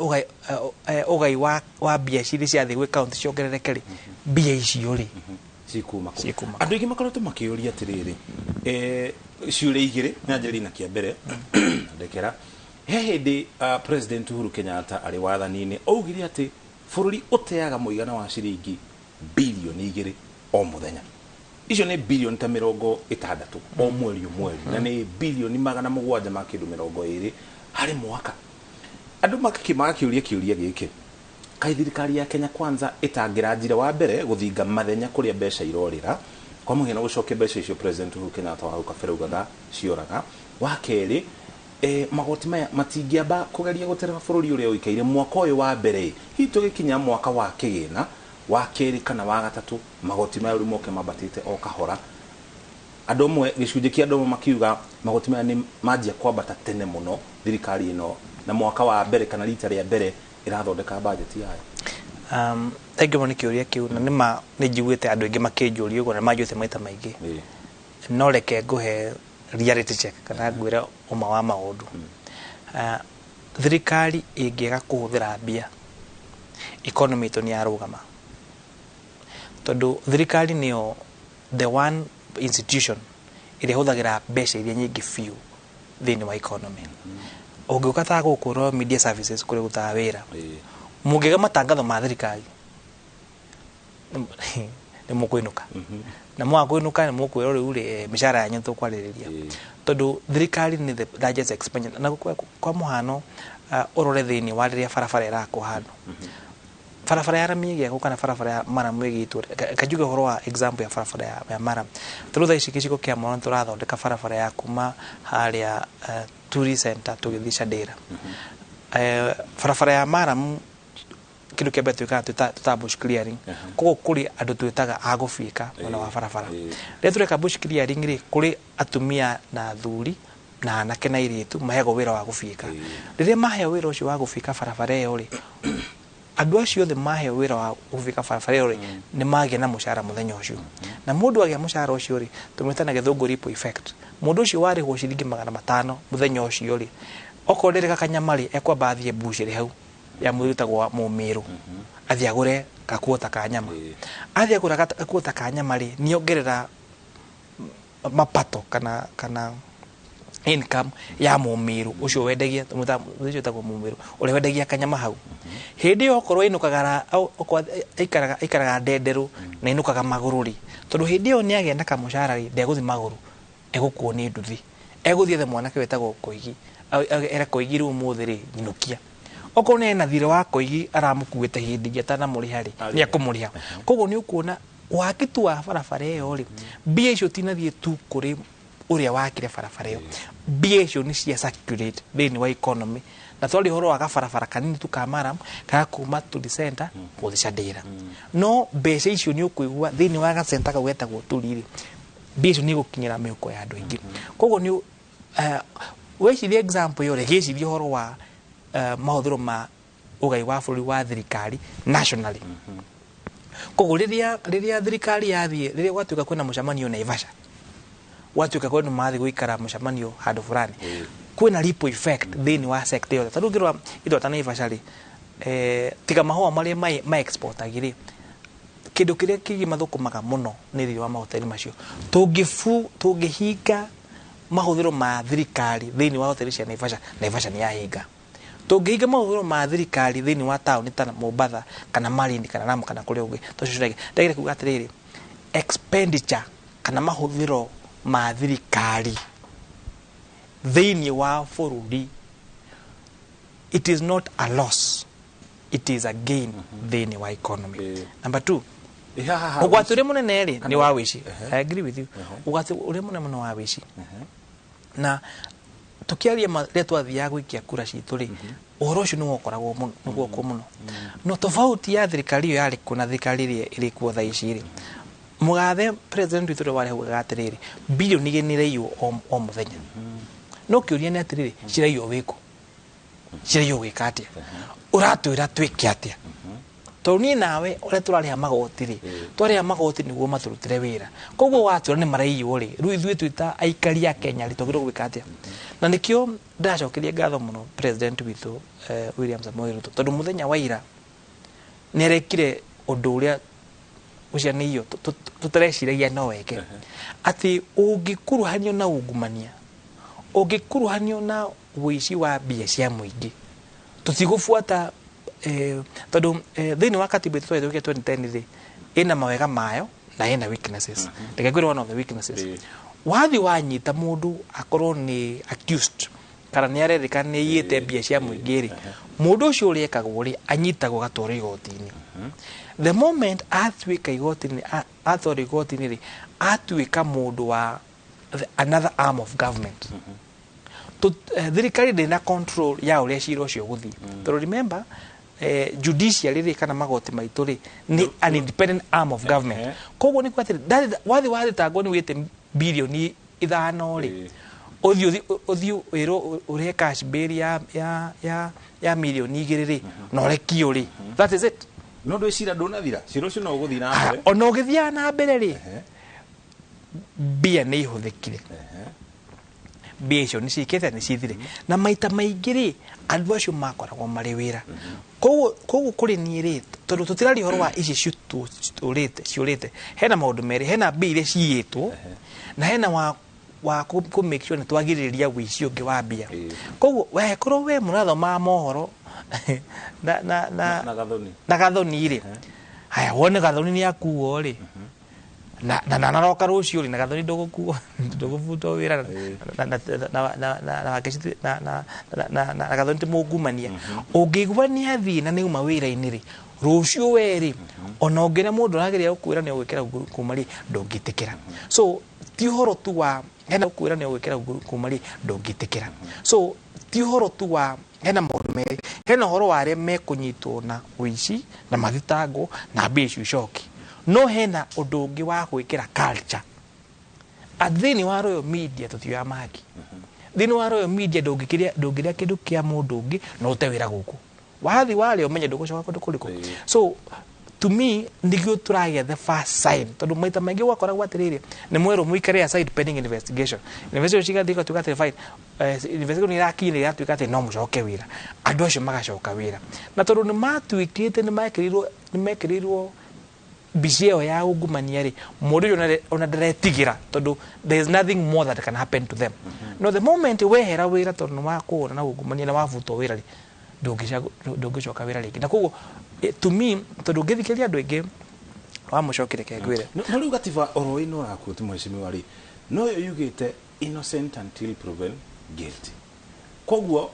ũgai wa mbia cirĩ ciathiĩ gwĩ kaunti ciongerereke rĩ, mbia icio rĩ cikuma kũ? Cikuma. Andũ aingĩ makoretwo makĩũria atĩrĩrĩ, ciũria igĩrĩ nyanjĩrĩria na kĩa mbere. Ndekera, he hĩndĩ President Uhuru Kenyatta arĩ wathani-inĩ augire atĩ bũrũri ũteaga mũigana wa ciringi 2 bilioni o mũthenya. Icio nĩ bilioni ta 60 o mweri o mweri, na nĩ 720 bilioni ma kĩndũ 20 harĩ mwaka. Andũ magakĩũria kĩũria gĩkĩ, kaĩ thirikari ya Kenya Kwanza ĩtangĩranjire wa mbere gũthinga mathenya kũrĩa mbeca irorĩra, kwa mũhiano gũcokia mbeca icio President Uhuru Kenyatta wa hau kabere augaga cioraga? Wa kerĩ, magoti maya matingĩamba kũgeria gũtereba bũrũri ũrĩa ũikaire mwaka ũyũ wa mbere, hihi tũgĩkinya mwaka wa kĩgĩna wa kerĩ kana wa gatatũ, magoti maya rĩu moke mambatĩte o kahora? Andũ amwe, gĩcunjĩ kĩa andũ amwe makiuga magoti maya nĩ manjia kwambata tene mũno thirikari ĩno na mwaka wa mbere kana rita rĩa mbere ĩrathondeka bajeti yayo. Thank you mũno nĩ kĩũria kĩu, na nĩma nĩ njiguĩte andũ aingĩ makĩnjũria ũguo na manjũrĩte maita maingĩ. No reke ngũhe reality check kana ngwĩre ũma wa maũndũ. Thirikari ĩngĩaga kũhũthĩra mbia, economy itũ nĩ yarũgama, tondũ thirikari nĩyo the one institution ĩrĩa ĩhũthagĩra mbeca iria nyingĩ biũ thĩinĩ wa economy. Ũngĩũka ta gũkũ Royal Media Services kũrĩa ũrutaga wĩra, mũngĩga matangatho ma thirikari nĩ mũkũinũka, na mwaga kũinũka nĩ mũkwĩrwo rĩu rĩ, mĩcara yanyu tũkwarĩrĩria, tondũ thirikari nĩ the largest expenditure. Na kwa mũhano, ũrore thĩinĩ wa rĩrĩa barabara ĩrakwo handũ, barabara ya rami ĩgĩakwo kana barabara ya maramu ĩgĩtwo, kanjuge ũhoro wa example ya barabara ya maramu. Tondũ thaa ici gĩcigo kĩa Moro nĩtũrathondeka barabara ya kuma harĩa Tourist Center tũgĩthiĩ Shandĩra. Barabara ya maramu, kĩndũ kĩa mbere twĩkaga twĩtaga bush clearing. Koguo kũrĩ andũ twĩtaga a gũbiĩka mwena wa barabara. Rĩrĩa tũreka bush clearing rĩ, kũrĩ atumia na athuri na anake na airĩtu maheagwo wĩra wa gũbiĩka. Rĩrĩa maheo wĩra ũcio wa gũbiĩka barabara ĩyo rĩ, Andũ acio othe maheo wĩra wa gũbika barabara ĩyo rĩ, nĩ magĩa na mũcara mũthenya ũcio. Na mũndũ agĩa mũcara ũcio rĩ, tũmwĩta na gĩthũngũ ripple effect. Mũndũ ũcio warĩhwo ciringi 500 mũthenya ũcio rĩ, okorwo nderĩga kanyama rĩ, ekwamba athiĩ mbucĩrĩ hau ya mũthuri wĩtagwo wa Mũmĩrũ, athiĩ agũre gakuota ka nyama. Athiĩ agũra gakuota ka nyama rĩ, nĩongerera mapato kana income ya Mũmĩrũ ũcio wendagia, tũmwĩtaga ũcio wĩtagwo Mũmĩrũ ũrĩa wendagia kanyama hau. Hĩndĩ ĩyo okorwo ainũkaga okorwo aikaraga ndenderũ na ainũkaga magũrũ rĩ, tondũ hĩndĩ ĩyo nĩagĩa na kamũcara rĩ, ndegũthiĩ magũrũ, egũkuo nĩ nduthi, egũthiĩ ethe mwanake wĩtagwo Koigi, ere Koigi rĩu ũmũthĩ rĩ, nyinũkia. Okorwo nĩ ena thirĩ wa Koigi aramũkuĩte hĩndĩ ĩngĩ atanamũrĩha rĩ, nĩ ekũmũrĩha. Koguo nĩ ũkuona waki tu wa barabara ĩyo rĩ, mbia icio tinathiĩ tu kũrĩ ũrĩa wakire barabara ĩyo, mbia icio nĩ cia circulate thĩinĩ wa economy. Na twaria ũhoro wa gabarabara kanini tu ka maram ka kuma Tuli Center gũthiĩ Chandĩra, no mbeca icio nĩ ũkũigua thĩinĩ wa gacenta kau getagwo Tuli rĩ, mbia icio nĩ igũkinyĩra mĩhuko ya andũ aingĩ. Koguo nĩ weciria example ĩyo rĩ, gĩciria ũhoro wa mahũthĩro ma ũgai wa bũrũri wa thirikari nationally. Koguo rĩrĩa thirikari yathiĩ, rĩrĩa gwatuĩka kwĩna mũcemanio Naivasha, gwatuĩka kwĩna mathiĩ gũikara mũcemanio handũ fulani, kwĩna ripple effect thĩinĩ wa sector yothe. Tondũ ũngĩrora indo ta Naivasha rĩ, tiga mahũa marĩa ma exportagi rĩ, kĩndũ kĩrĩa kĩngĩ mathũkũmaga mũno nĩ thĩinĩ wa mahoteli macio. Tũngĩhinga mahũthĩro ma thirikari thĩinĩ wa hoteli cia Naivasha, Naivasha nĩ yahinga. Tũngĩhinga mahũthĩro ma thirikari thĩinĩ wa taũni ta Mombatha kana Malindi kana Lamu kana kũrĩa ũngĩ, tũcio ndagĩrĩire kuga atĩrĩrĩ, expenditure kana mahũthĩro ma thirikari thĩinĩ wa bũrũri, it is not a loss, it is a gain thĩinĩ wa economy. Number 2, ũgwati ũrĩa mũnene rĩ nĩ wa wĩici. I agree with you. Ũgwati ũrĩa mũnene mũno wa wĩici. Na tũkĩaria rĩrĩa twathiaga gũikia kura citũ rĩ, ũhoro ũcio nĩ wokoragwo mũno, nĩ guokwo mũno. No tofauti ya thirikari ĩyo yarĩ kuo na thirikari ĩrĩa ĩrĩ kuo thaa ici rĩ, mũgathe president witũ ũrĩa warĩ hau augaga atĩrĩrĩ, bilioni 2 nĩ iraiywo o mũthenya. No kĩũria nĩ atĩrĩrĩ, ciraiywo wĩkũ? Ciraiywo gwĩka atĩa? Ũratwĩra twĩke atĩa? Tondũ niĩ nawe ũrĩa tũrarĩha magoti rĩ, twarĩha magoti nĩguo matũrutĩre wĩra. Koguo watwĩra nĩ maraiywo rĩ, rĩu ithuĩ twĩ ta aikari a Kenya rĩ, twagĩrĩirwo gwĩka atĩa? Na nĩkĩo ndĩracokeria ngatho mũno president witũ William Samoei Ruto, tondũ mũthenya wa ira nĩ arekire ũndũ ũrĩa ũcianĩirio tũtareciragia no weke, atĩ ũngĩkuruhanio na ungumania, ũngĩkuruhanio na ũici wa mbia cia mũingĩ, tũtigũbuata tondũ thĩinĩ wa katiba ĩtũ twahĩtũkia 2010 rĩ, ĩna mawega mayo na ĩna weaknesses. Reke ngwĩre one of the weaknesses. Wathi wanyita mũndũ akorwo nĩ accused kana nĩ arerĩka nĩ aiyĩte mbia cia mũingĩ rĩ, mũndũ ũcio ũrĩa ekagwo rĩ, anyitagwo agatwarwo igoti-inĩ. The moment atuĩka igoti-inĩ, atwarwo igoti-inĩ rĩ, atuĩka mũndũ wa another arm of government. Thirikari ndĩrĩ na control ya ũrĩa cira ũcio ũgũthiĩ. Tondũ remember, judiciary rĩ, kana magoti maitũ rĩ, nĩ an independent arm of government. Koguo nĩ kuga atĩrĩ, wathi wathitangwo nĩ wĩte bilioni 5 rĩ, ũthiĩ wĩrwo ũrĩhe cash bail ya milioni 2 rĩ, na ũrekio rĩ. That is it. No ndwĩcira ndũnathira, cira ũcio no ũgũthiĩ na mbere. Ona ũgĩthiaga na mbere rĩ, mbia nĩ ihũthĩkire. Mbia icio nĩ ciĩkĩte, nĩ cithire. Na maita maingĩ rĩ, andũ acio makoragwo marĩ wĩra. Koguo kũrĩ niĩ rĩ, tondũ tũtiraria ũhoro wa ici ciũrĩte, hena maũndũ merĩ, hena mbia iria ciyĩtwo, na hena wa kũ make sure nĩ twagirĩrĩria ũici ũngĩ wa mbia. Koguo we korwo we mũrathomaga mohoro na Gathoni. Na Gathoni rĩ, haya wone Gathoni nĩ akuo rĩ, na naroka rũciũ rĩ, na Gathoni ndũgũkuo, ndũgũbutwo wĩra, na Gathoni ti mũngumania. Ũngĩigua nĩ athiĩ na nĩ auma wĩra-inĩ rĩ, rũciũ we rĩ, ona ũngĩona mũndũ ũrageria gũkwĩra nĩ ũgwĩkĩra kuma rĩ, ndũngĩtĩkĩra. So ti ũhoro tu wa hena gũkwĩra nĩ ũgwĩkĩra kuma rĩ, ndũngĩtĩkĩra. So ti ũhoro tu wa hena maũndũ merĩ, hena ũhoro wa arĩa mekũnyitwo na ũici na mathitangwo na mbia icio icoke. No hena ũndũ ũngĩ wa gwĩkĩra culture. Thĩinĩ wa Royal Media tũtioya mahaki. Thĩinĩ wa Royal Media ndũngĩrĩa kĩndũ kĩa mũndũ ũngĩ na ũte wĩra gũkũ. Wathi warĩa ũmenye ndũgũcoka kũndũ kũrĩkũ. So to me nĩguo tũragĩa the first sign, tondũ maita maingĩ gwakoragwo atĩrĩrĩ, nĩ mwerwo mũikare aside pending investigation. Investigation cigathiĩ igatuĩka atĩ fine, investigation nĩ ĩrakinyĩrĩra, ĩratuĩka atĩ no mũcoke wĩra. Andũ acio magacoka wĩra, na tondũ nĩ matuĩkĩte nĩ mekĩrĩirwo mbica ĩyo ya ungumania rĩ, mũndũ ũcio ona ndaretigĩra, tondũ there is nothing more that can happen to them. No the moment wehera wĩra tondũ nĩ wakũhũra na ungumania na wabutwo wĩra rĩ, ndũngĩcoka wĩra rĩngĩ. Na koguo to me, tondũ ũngĩthikĩrĩria andũ aingĩ wamũcokire kengwĩre. No rĩu gatiba oro ĩno ũrakuo ti mheshimiwa rĩ, no yo yugĩte innocent until proven guilty. Koguo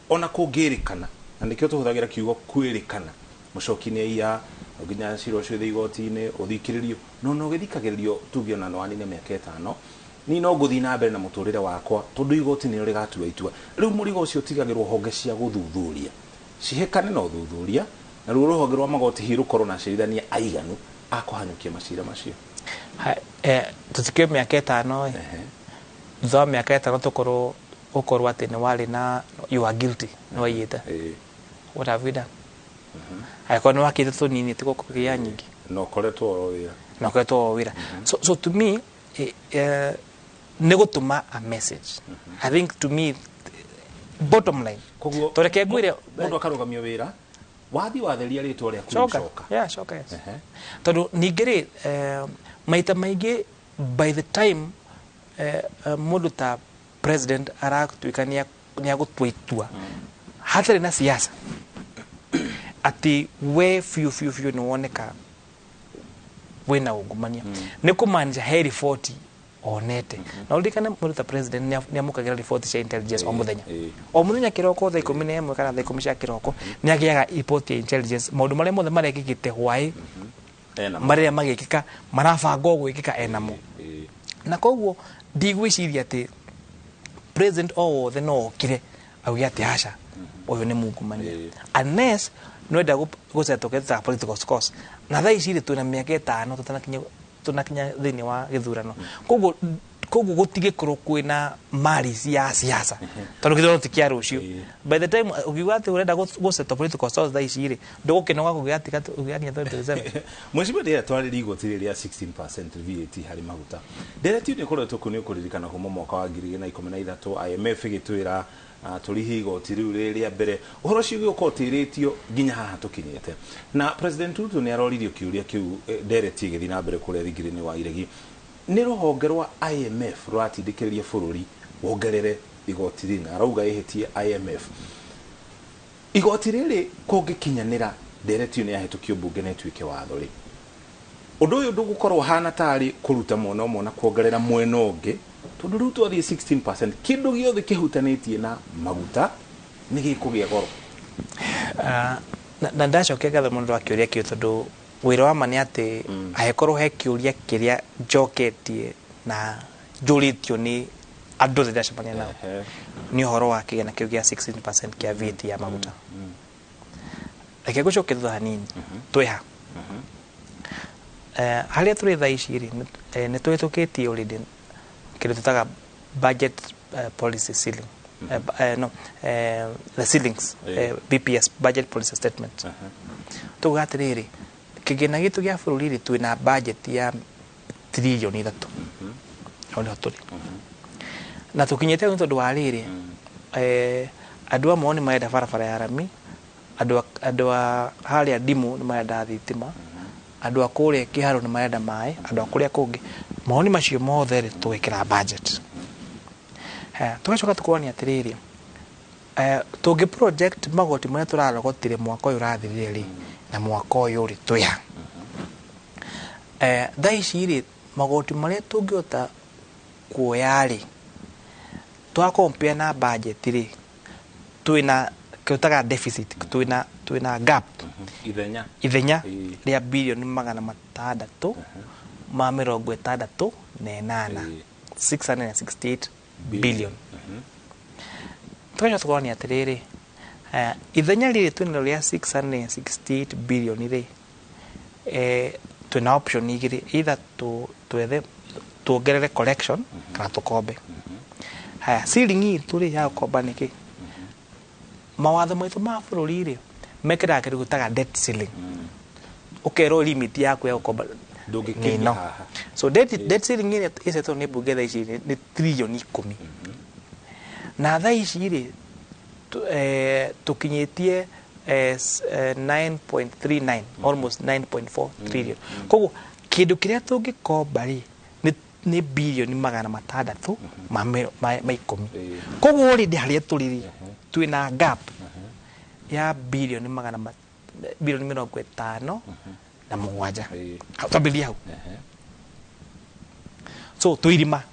ona kũngĩrĩkana, na nĩkĩo tũhũthagĩra kiugo kwĩrĩkana, mũcoki nĩ aiya, no nginya cira ũcio ũthiĩ igoti-inĩ ũthikĩrĩrio, no ũgĩthikagĩrĩrio, tuge ona no wanine mĩaka 5, ni no ngũthiĩ na mbere na mũtũrĩre wakwa tondũ igoti nĩrĩo rĩgatua itua. Rĩu mũrigo ũcio ũtigagĩrwo honge cia gũthuthuria cihĩkane na ũthuthuria, na ruo rũhonge rwa magoti hihi rũkorwo na acirithania aiganu a kũhanyũkia macira macio. Tũtikĩũĩ mĩaka 5 ĩ, thutha wa mĩaka 5 tũkorwo ũkorwo atĩ nĩ warĩ na you are guilty, nĩ waiyĩte, what have we done? Angĩkorwo nĩ wakĩte tũnini tũgũkũgĩa nyingĩ. Na ũkoretwo oro wĩra. Na ũkoretwo o wĩra. So to me nĩ gũtũma a message, I think. To me, bottom line, koguo tũreke ngwĩre, mũndũ akarũgamio wĩra, wathi watheria rĩtwa rĩaku, coka. Coka. Yeah, coka, yes. Tondũ ningĩ rĩ, maita maingĩ by the time mũndũ ta president aratuĩka nĩ agũtua itua hatarĩ na siasa, atĩ we biũ biũ biũ nĩ woneka wĩna ungumania, nĩ kũmaanisha he riboti onete. Na ũririkane mũndũ ta president nĩ amũkagĩra riboti cia intelligence o mũthenya, o mũthenya kĩroko, thaa 11 kana thaa 10 cia kĩroko, nĩ agĩaga riboti ya intelligence, maũndũ marĩa mothe marekĩkĩte hwaĩ, marĩa magĩkĩka, marabangwo gwĩkĩka, enamo. Na koguo ndigwĩciria atĩ president o wothe no okire auge atĩ aca, ũyũ nĩ mungumania, unless nwenda gũsettle kĩndũ political scores. Na thaa ici rĩ, twĩna mĩaka 5 tũtanakinya tũnakinya thĩinĩ wa gĩthurano. Koguo gũtigĩkorwo kwĩna malice ya siasa, tondũ gĩthurano ti kĩa rũciũ. By the time ũkiuga atĩ ũrenda gũsettle political scores thaa ici rĩ, ndũgũkĩnoga kũgĩa ũgĩakinya 2027. Mheshimiwa, ndĩrĩa twarĩria igoti rĩrĩa 16% VAT harĩ maguta, ndereti nĩ ũkoretwo kuo, nĩ ũkũririkana kuma mwaka wa 2013 IMF ĩgĩtwĩra tũrĩhie igoti rĩu rĩ rĩa mbere. Ũhoro ũcio ũgĩũka ũtĩrĩtio nginya haha tũkinyĩte, na President Ruto nĩ aroririo kĩũria kĩu, ndereti ĩgĩthiĩ na mbere kũrĩa thingira-inĩ wa iregi, nĩ rũhonge rwa IMF rũratindĩkĩrĩria bũrũri wongerere igoti rĩna, arauga ĩhĩtie IMF. Igoti rĩrĩ kũngĩkinyanĩra, ndereti ĩyo nĩ yahĩtũkio mbunge na ĩtuĩke watho rĩ, ũndũ ũyũ ndũgũkorwo ũhana tarĩ kũruta mwena ũmwe na kuongerera mwena ũngĩ, tondũ rĩu twathiĩ 16%, kĩndũ gĩothe kĩhutanĩtie na maguta nĩ gĩkũgĩa goro? Na ndacokia ngatho mũno wa kĩũria kĩu, tondũ wĩra wa ma nĩ atĩ angĩkorwo he kĩũria kĩrĩa njoketie na njũrĩtio nĩ andũ othe ndacemania nao, nĩ ũhoro wa kĩgĩna kĩu gĩa 16% kĩa VAT ya maguta. Reke ngũcokie thutha hanini. Twĩha harĩa tũrĩ thaa ici rĩ, nĩ tũhĩtũkĩtie already kĩndũ tũtaga budget policy ceiling, no, the ceilings, BPS, budget policy statement. Tuga atĩrĩrĩ, kĩgĩna gitũ gĩa bũrũri rĩ, twĩna budget ya 3 trillion, hau nĩho tũrĩ na tũkinyĩte hau nĩ tondũ wa rĩrĩ, andũ amwe nĩ marenda barabara ya rami, andũ a harĩa ndimũ nĩ marenda thitima, andũ a kũrĩa kĩharo nĩ marenda maĩ, andũ a kũrĩa kũngĩ. Mawoni macio mothe rĩ, tũgekĩra budget. Tũgacoka tũkonania atĩrĩrĩ, tũngĩ project magoti marĩa tũrarogotire mwaka ũyũ ũrathirire rĩ, na mwaka ũyũ rĩ, twĩha thaa ici rĩ, magoti marĩa tũngĩhota kuoya rĩ, twa compare na budget rĩ, twĩna kĩũtaga deficit, twĩna gap. Ithenya. Ithenya rĩa 668 billion, 668 billion. Tũgacoka tũkonania atĩrĩrĩ, ithenya rĩrĩ twĩnarĩo rĩa 668 billion rĩ, twĩna option igĩrĩ: either twethe tuongerere collection kana tũkombe. Haya, ceiling itũ rĩ ya gũkomba nĩkĩ? Mawatho maitũ ma bũrũri rĩ, Mekĩraga kĩndũ gĩtaga debt ceiling, ũkerwo limit yaku ya gũkomba Ndũngĩkĩria nĩ ĩno. haha. So debt ceiling ĩrĩa ĩcetwo nĩ mbunge thaa ici nĩ 10 trillion. Na thaa ici rĩ, tũkinyĩtie 9.39, almost 9.4 trillion. Koguo kĩndũ kĩrĩa tũngĩkomba rĩ, nĩ 610 billion ma 10. Koguo rĩ, harĩa tũrĩ rĩ, twĩna gap ya 57 billion. Hau, twambĩrĩrie hau. So twĩ irima.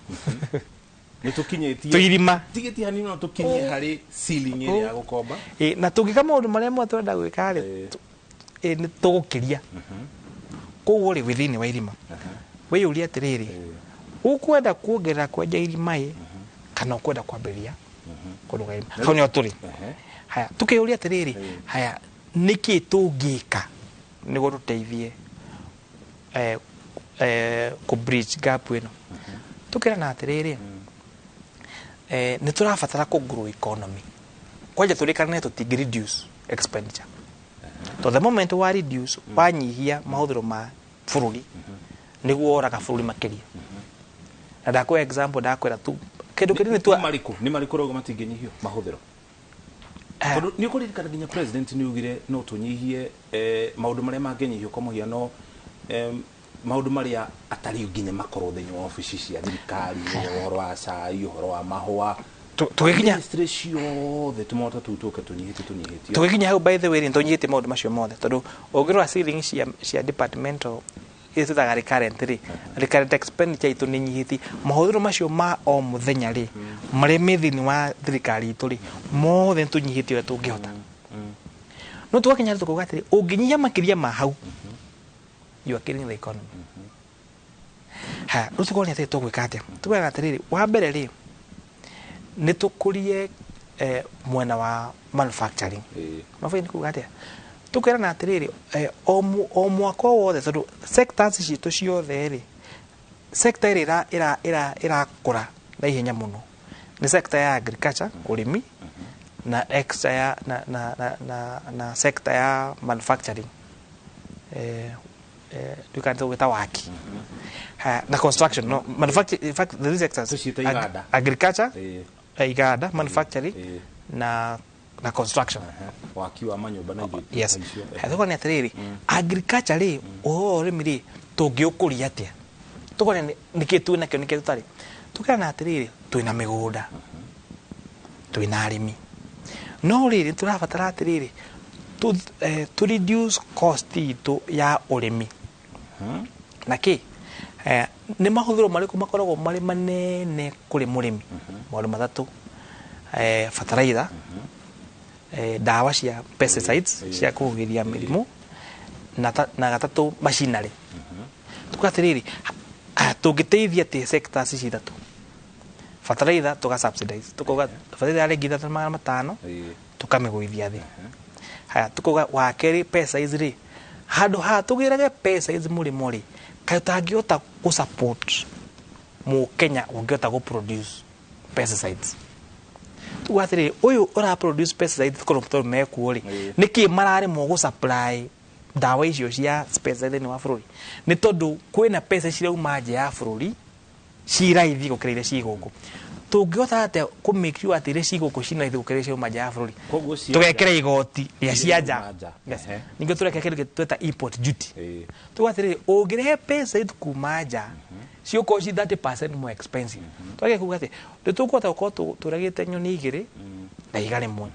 Nĩ tũkinyĩtie Twĩ irima. Tigĩtie hanini no tũkinyie harĩ ceiling ĩrĩa ya gũkomba. Ĩ, na tũngĩka maũndũ marĩa mothe tũrenda gwĩka rĩ, nĩ tũgũkĩria. Koguo rĩ, wĩ thĩinĩ wa irima, wĩyũrie atĩrĩrĩ, ũkwenda kuongerera kwenja irima ĩ, kana ũkwenda kwambĩrĩria kũrũga irima? Hau nĩho tũrĩ. Haya, tũkĩyũria atĩrĩrĩ, haya, nĩkĩ tũngĩka nĩguo tũteithie kũ bridge gap ĩno? Tũkĩrana atĩrĩrĩ, nĩ tũrabatara kũ grow economy. Kwanja tũrĩkanĩre tũtingĩ reduce expenditure, to the moment wa reduce, wanyihia mahũthĩro ma bũrũri, nĩguo woraga bũrũri makĩria. Na ndakũhe example, ndakwĩra tu kĩndũ kĩnini tu. Nĩ marĩkũ, nĩ marĩkũ rauga matingĩnyihio mahũthĩro? Tondũ nĩ ũkũririkana nginya president nĩ augire no tũnyihie maũndũ marĩa mangĩnyihio, kwa mũhiano maũndũ marĩa atarĩ nginya makorwo thĩinĩ wa obici cia thirikari, ũhoro wa cai, ũhoro wa mahũa. Tũgĩkinya Ministry ciothe tũmota tũu tũke tũnyihĩtio tũnyihĩtio. Tũgĩkinya hau, by the way, nĩ tũnyihĩtie maũndũ macio mothe, tondũ ũngĩrora ceiling cia departmental iria twĩtaga recurrent rĩ, recurrent expenditure itũ nĩ nyihĩtie. Mahũthĩro macio ma o mũthenya rĩ, marĩa me thĩinĩ wa thirikari itũ rĩ, mothe nĩ tũnyihĩtie ũrĩa tũngĩhota. No tũgakinya handũ tũkauga atĩrĩ, ũngĩnyihia makĩria ma hau, you are killing the economy. Ha, rĩu tũkona atĩrĩ, tũgwĩka atĩa? Tugaga atĩrĩrĩ, wa mbere rĩ, nĩ tũkũrie mwena wa manufacturing. Manufacturing nĩ kuga atĩa? Tũkerana atĩrĩrĩ, o mwaka o wothe, tondũ sectors citũ ciothe rĩ, sector ĩrĩa ĩrakũra na ihenya mũno nĩ sector ya agriculture, ũrĩmi, na extra ya na na na na, na sector ya manufacturing, ndikana tũgwĩta waki. Ha, na construction, no manufacturing. In fact, the three sectors: Tũciĩte iganda. Agriculture, iganda, manufacturing na construction. Waki wa manyũmba na indo Yes. icio. Thogora nĩ atĩrĩrĩ, agriculture rĩ, ũhoro wa ũrĩmi rĩ, tũngĩũkũria atĩa? Tũkone nĩkĩ twĩ nakĩo, nĩkĩ tũtarĩ. Tũkerana atĩrĩrĩ, twĩna mĩgũnda, twĩna arĩmi, no rĩrĩ, tũrabatara atĩrĩrĩ, tũ reduce cost itũ ya ũrĩmi. Na kĩ, nĩ mahũthĩro marĩkũ makoragwo marĩ manene kũrĩ mũrĩmi? Maũndũ matatũ: fertilizer, ndawa cia pesticides cia kũhuhĩria mĩrimũ, na gatatũ machinery. Tuka atĩrĩrĩ, tũngĩteithia atĩ sectors ici ithatũ? Fertilizer tũga subsidize, tukauga fertilizer yarĩ 3,500, tũkamĩgũithia thĩ. Haya, tukauga wa kerĩ, pesticides rĩ, handũ ha tũgĩrage pesticides mũrĩmo rĩ, kaĩ ũtangĩhota gũ support mũkenya ũngĩhota gũ produce pesticides? Tuga atĩrĩrĩ, ũyũ ũra produce pesticides korwo tondũ mekuo rĩ, nĩkĩ mararemwo gũ supply ndawa icio cia pesticides thĩinĩ wa bũrũri? Nĩ tondũ kwĩna pesticides cirauma nja ya bũrũri ci raithi gũkĩra iria ci gũkũ. Tũngĩhota atĩa kũ make sure atĩ iria ci gũkũ ci raithi gũkĩra iria cirauma nja ya bũrũri? Koguo cia Tũgekĩra igoti rĩa cia nja. Irauma nja. Yes. Ningĩ tũreka kĩndũ tweta import duty. Tuga atĩrĩrĩ, ũngĩrehe pesticides kuma nja, ciũkorwo ci 30% more expensive. Twagĩa kuga atĩ nĩ tũkũhota gũkorwo tũragĩte nyoni igĩrĩ na iga rĩmwe,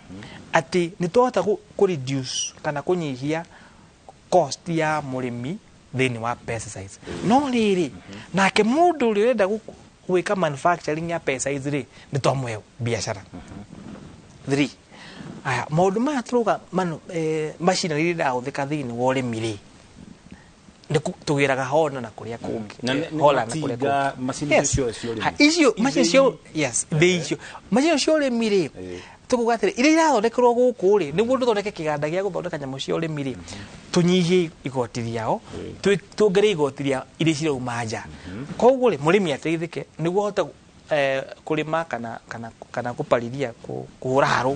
atĩ nĩ twahota kũ reduce kana kũnyihia cost ya mũrĩmi thĩinĩ wa pesticides. No rĩrĩ, nake mũndũ ũrĩa ũrenda gwĩka manufacturing ya pesticides rĩ, nĩ twamũhe biacara. Three, aya maũndũ maya tũrauga, machinery iria irahũthĩka thĩinĩ wa ũrĩmi rĩ, nĩ tũgĩraga Hona na kũrĩa kũngĩ. Na nĩ Holland na kũrĩa matinga, kũngĩ. macini Yes. icio cia ũrĩmi. Ha, icio macini cio, yes, thĩ icio macini cia ũrĩmi rĩ, tũkuga atĩrĩ, iria irathondekerwo gũkũ rĩ, nĩguo tũthondeke kĩganda gĩa gũthondeka nyamũ cia ũrĩmi rĩ, tũnyihie igoti rĩao, tuongerere igoti rĩa iria cirauma nja. Koguo rĩ, mũrĩmi ateithĩke nĩguo ahote Kũrĩma kana kũpariria, kũhũra harũ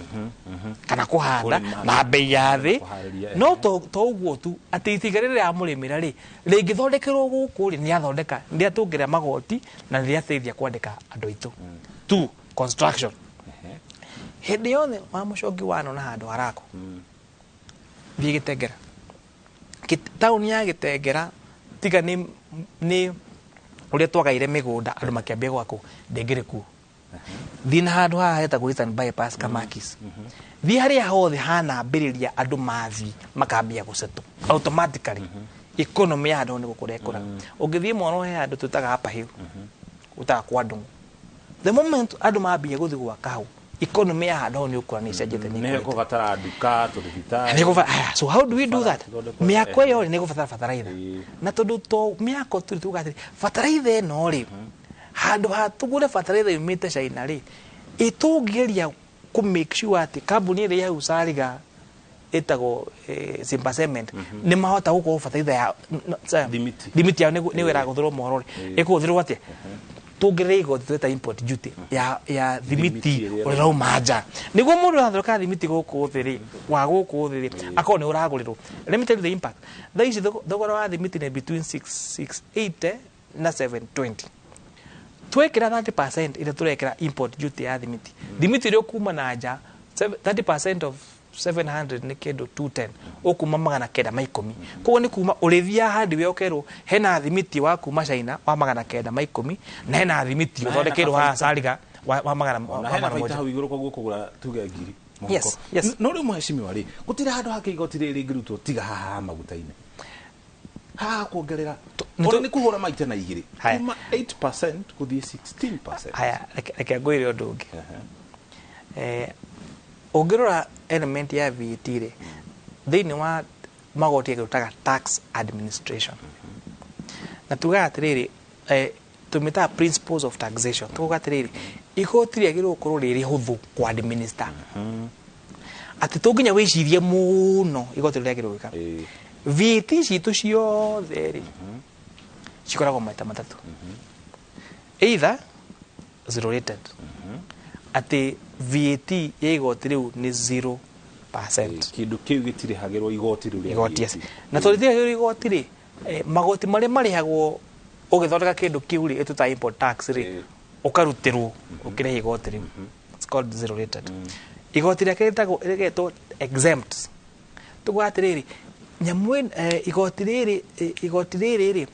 kana kũhanda Kũrĩma. na bei ya thĩ. Kũharĩria, No to ũguo tu, atĩ itinga rĩrĩ rĩramũrĩmĩra rĩ, rĩngĩthondekerwo gũkũ rĩ, nĩathondeka, nĩatũngerera magoti na nĩrĩateithia kwandĩka andũ aitũ. Two, construction. Hĩndĩ yothe wa mũcoki wanona handũ harakwo, thiĩ Gĩtengera. Taũni ya Gĩtengera, tiga nĩ ũrĩa twagaire mĩgũnda andũ makĩambia gwakwo, ndĩngĩrĩ kuo. Thiĩ na handũ haha hetagwo Eastern Bypass, Kamakis, thiĩ harĩa hothe hanambĩrĩria andũ mathiĩ makambia gũsettle, automatically economy ya handũ nĩ gũkũra ĩkũraga. Ũngĩthiĩ mwana he handũ twĩtaga Upper Hill, gwĩtaga kwa Ndũng'ũ, the moment andũ mambia gũthiĩ gwaka hau, economy ya handũ hau nĩ ũkũra, nĩ ĩcenjete, nĩ Nĩ ĩkũrĩte. Kũbatara nduka, tũthibitarĩ. Aya, so how do we do that? Mĩako ĩyo rĩ, nĩ ĩgũbatara bataraitha, na tondũ to mĩako tũrĩ tuga atĩrĩ, bataraitha ĩno rĩ, handũ ha tũgũre bataraitha yumĩte China rĩ, ĩtũngĩgeria kũ make sure atĩ kambuni ĩrĩa ya Sariga ĩtagwo Simba Cement nĩ mahota gũkorwo bataraitha ya Thimiti. Thimiti yao nĩguo ĩragũthĩrwo mohoro rĩ, ĩkũhũthĩrwo atĩa? Tuongerere igoti tweta import duty ya thimiti Thimiti ĩrĩa ũrĩa ũrauma nja, nĩguo mũndũ ũrathondeka thimiti gũkũ thĩ rĩ, wa gũkũ thĩ rĩ, akorwo nĩ ũragũrĩrwo. Let me tell you the impact. Thaa ici thogora wa thimiti nĩ between 680 na 720. Twekĩra 30% ĩrĩa tũrekĩra import duty ya thimiti, thimiti ĩrĩa ũkuma na nja, 30% of 700 nĩ kĩndũ 210, ũkuma 910. Koguo nĩ kuma ũrĩthiaga hardware ũkerwo hena thimiti wa kuma China wa 910 na hena thimiti Na hena ũthondekeirwo haha kabaita. Sariga wa magana Na wa hena magana baita mũgwanja. Hau igũrũ, koguo kũgũra tuge ngiri mũhuko. Yes. No rĩu mheshimiwa rĩ, gũtirĩ handũ hake igoti rĩrĩ rĩngĩrutwo tiga haha ha maguta-inĩ, haha kuongerera ona nĩ kũhũra maita na igĩrĩ, Haya. kuma 8% gũthiĩ 16%. Haya, reke ngwĩre ũndũ ũngĩ. Ũngĩrora element ya VAT rĩ, thĩinĩ wa magoti ĩgĩrutaga tax administration, na tugaga atĩrĩrĩ, tũmĩtaga principles of taxation. Tugaga atĩrĩrĩ, igoti rĩagĩrĩirwo gũkorwo rĩrĩ hũthũ kwa administer, atĩ to nginya wĩcirie mũno igoti rĩrĩa rĩagĩrĩirwo gwĩka. VAT citũ ciothe rĩ, cikoragwo maita matatũ: either zero rated, atĩ VAT ya igoti rĩu nĩ 0%. Kĩndũ kĩu gĩtirĩhagĩrwo igoti rĩu rĩa Igoti, yes. VAT. Na tondũ rĩtirĩhagĩrwo igoti rĩ, magoti marĩa marĩhagwo ũgĩthondeka kĩndũ kĩu rĩ, ĩtũta import tax rĩ, ũkarutĩrwo ũkĩrĩha igoti rĩu. It's called zero rated. Igoti rĩake rĩtagwo, rĩgetwo exempt. Tuguga atĩrĩrĩ, nyamũ igoti rĩrĩ rĩ,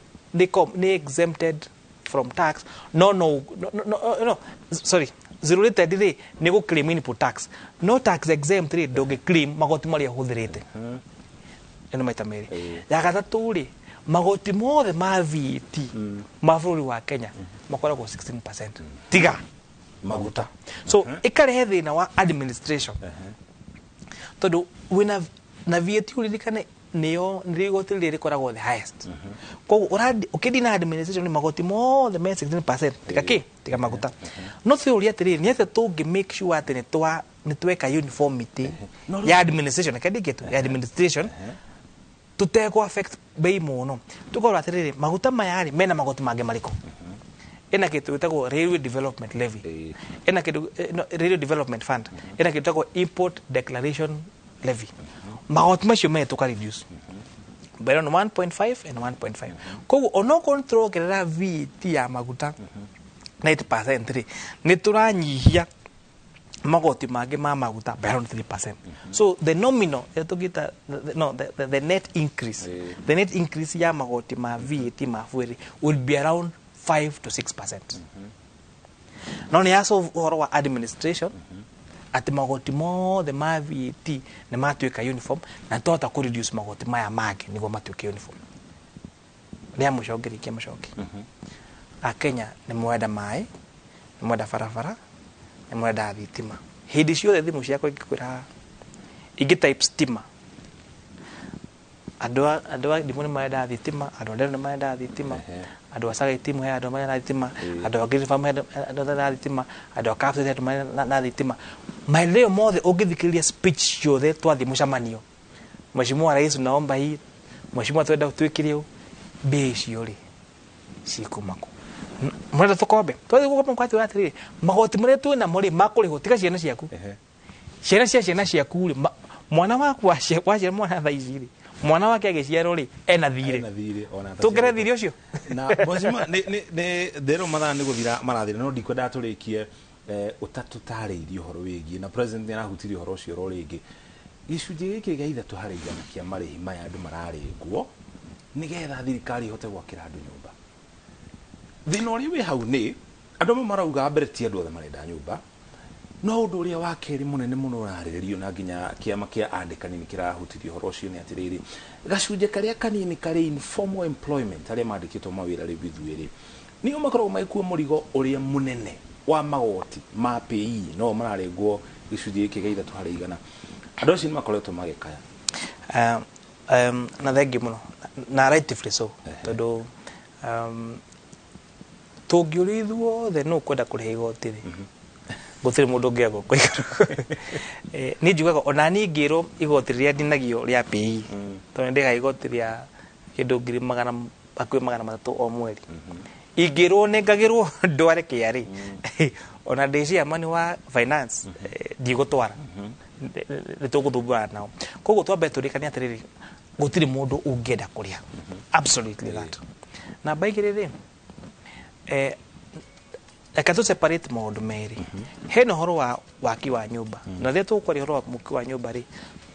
nĩ exempted from tax. No no no no, no, sorry, zero rated rĩ, nĩ gũ claim input tax, no tax exempt rĩ, ndũngĩ claim magoti marĩa ũhũthĩrĩte. Ĩno maita merĩ. Ya gatatũ rĩ, magoti mothe ma VAT ma bũrũri wa Kenya makoragwo 16% tiga maguta. So ĩkarehe thĩna wa administration, tondũ wĩna na VAT, ũririkane nĩyo nĩrĩo igoti rĩrĩa rĩkoragwo the highest. Koguo ũkĩndi na administration nĩ magoti mothe me 16% tiga kĩ? Tiga maguta. No twĩũrie atĩrĩrĩ, nĩ atĩa tũngĩ make sure atĩ nĩ tweka uniformity ya administration, reke ndĩkie tu, ya administration tũtegũ affect bei mũno? Tũkorwo atĩrĩrĩ, maguta maya rĩ, mena magoti mangĩ marĩkũ? Ĩna kĩndũ gĩtagwo Railway Development Levy, ĩna kĩndũ no, Railway Development Fund, ĩna kĩndũ gĩtagwo Import Declaration Levy. Magoti macio merĩ tũka reduce by around 1.5 and 1.5. Koguo onokorwo nĩ tũrongerera VAT ya maguta 90% rĩ, nĩ tũranyihia magoti mangĩ ma maguta by around 3%. So the nominal ĩrĩa tũngĩta no the net increase, the net increase ya magoti ma VAT ma fuel will be around 5 to 6%. No nĩ ya solve ũhoro wa administration, atĩ magoti mothe ma VAT nĩ matuĩka uniform, na twahota kũ reduce magoti maya mangĩ nĩguo matuĩke uniform. Rĩa mũico ngĩrĩkia, mũcoki, Akenya nĩ mwenda maĩ, nĩ mwenda barabara, nĩ mwenda thitima. Hĩndĩ ciothe thimũ ciakwa ingĩkwĩra haha, ingĩ type stima, andũ a ndimũ nĩ marenda thitima, andũ a Ndero nĩ marenda thitima, andũ a Sagaitimu he andũ marenda thitima, andũ a Green Farm he andũ marenda thitima, andũ a Kapseret he andũ marenda na thitima. Maendeleo mothe, ũngĩthikĩrĩria speech ciothe twathiĩ mũcemanio, "Mheshimiwa Rais, naomba hii, Mheshimiwa, twenda twĩkire ũũ," mbia icio rĩ, cikuma kũ? Mũrenda tũkombe twathiĩ gũkomba mũkatwĩra atĩrĩrĩ magoti marĩa twĩ namo rĩ makũrĩhwo tiga ciana ciaku ciana cia ciana ciaku rĩ mwana waku waciara mwana thaa ici rĩ mwana wake agĩciarwo rĩ ena thirĩ Ena thirĩ, ona tũngere thirĩ ũcio na mheshimiwa nĩ ndĩrwo mathaa nĩ gũthira marathira no ndikwendaga tũrĩkie ũtatũtarĩirie ũhoro wĩgiĩ na president nĩ arahutirie ũhoro ũcio oro rĩngĩ gĩcunjĩ gĩkĩ gĩa 3% kĩa marĩhi maya andũ mararĩngwo nĩgetha thirikari ĩhote gwakĩra andũ nyũmba. Thĩna ũrĩa wĩ hau nĩ andũ amwe marauga mbere ti andũ othe marenda nyũmba no ũndũ ũrĩa wa kerĩ mũnene mũno ũrarĩrĩrio na nginya kĩama kĩa andĩkani nĩ kĩrahutirie ũhoro ũcio nĩ atĩrĩrĩ gacunjĩ karĩa kanini karĩ informal employment arĩa mandĩkĩtwo mawĩra rĩu ithuĩ rĩ nĩo makoragwo magĩkua mũrigo ũrĩa mũnene wa magoti ma PAYE no mararengwo gĩcunjĩ gĩkĩ gĩa 3%. Andũ acio nĩ makoretwo magĩkaya. Na thengi mũno na rightfully so tondũ tũngĩũria ithuothe nũ ũkwenda kũrĩha igoti rĩ gũtirĩ mũndũ ũngĩaga gũkũ igũrũ. Niĩ njugaga ona niĩ ngĩrwo igoti rĩrĩa ndinagio rĩa PAYE tondũ nĩndĩhaga igoti rĩa kĩndũ ngiri magana hakuhĩ 300 o mweri ingĩrwo nengagĩrwo ndware KRA ona ndĩ chairman wa finance ndigũtwara nĩ tũgũthumbũrana nao. Koguo twambe tũrĩkanie atĩrĩrĩ gũtirĩ mũndũ ũngĩenda kũrĩha absolutely that. Namba 2 rĩ reke tũ separate maũndũ merĩ. Hena ũhoro wa waki wa nyũmba na rĩrĩa tũkwaria ũhoro wa waki wa nyũmba rĩ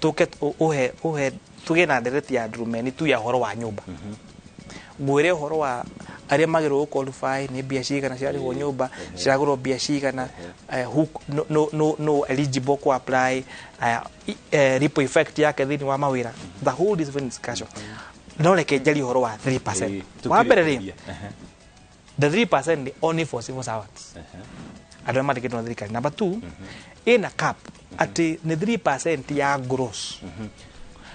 tũke ũhe ũhe tũgĩe na ndereti ya ndurumeni tu ya ũhoro wa nyũmba ngwĩre ũhoro wa arĩa magĩrĩirwo gũ qualify nĩ mbia cigana cirarĩhwo nyũmba ciragũrwo mbia cigana no eligible ku apply ripple effect yake thĩinĩ wa mawĩra the whole different discussion. No reke njarie ũhoro wa 3%. Wa mbere rĩ the 3% ni only for civil servants andũ arĩa mandĩkĩtwo na thirikari. Number 2 ĩna cap atĩ nĩ 3% ya gross.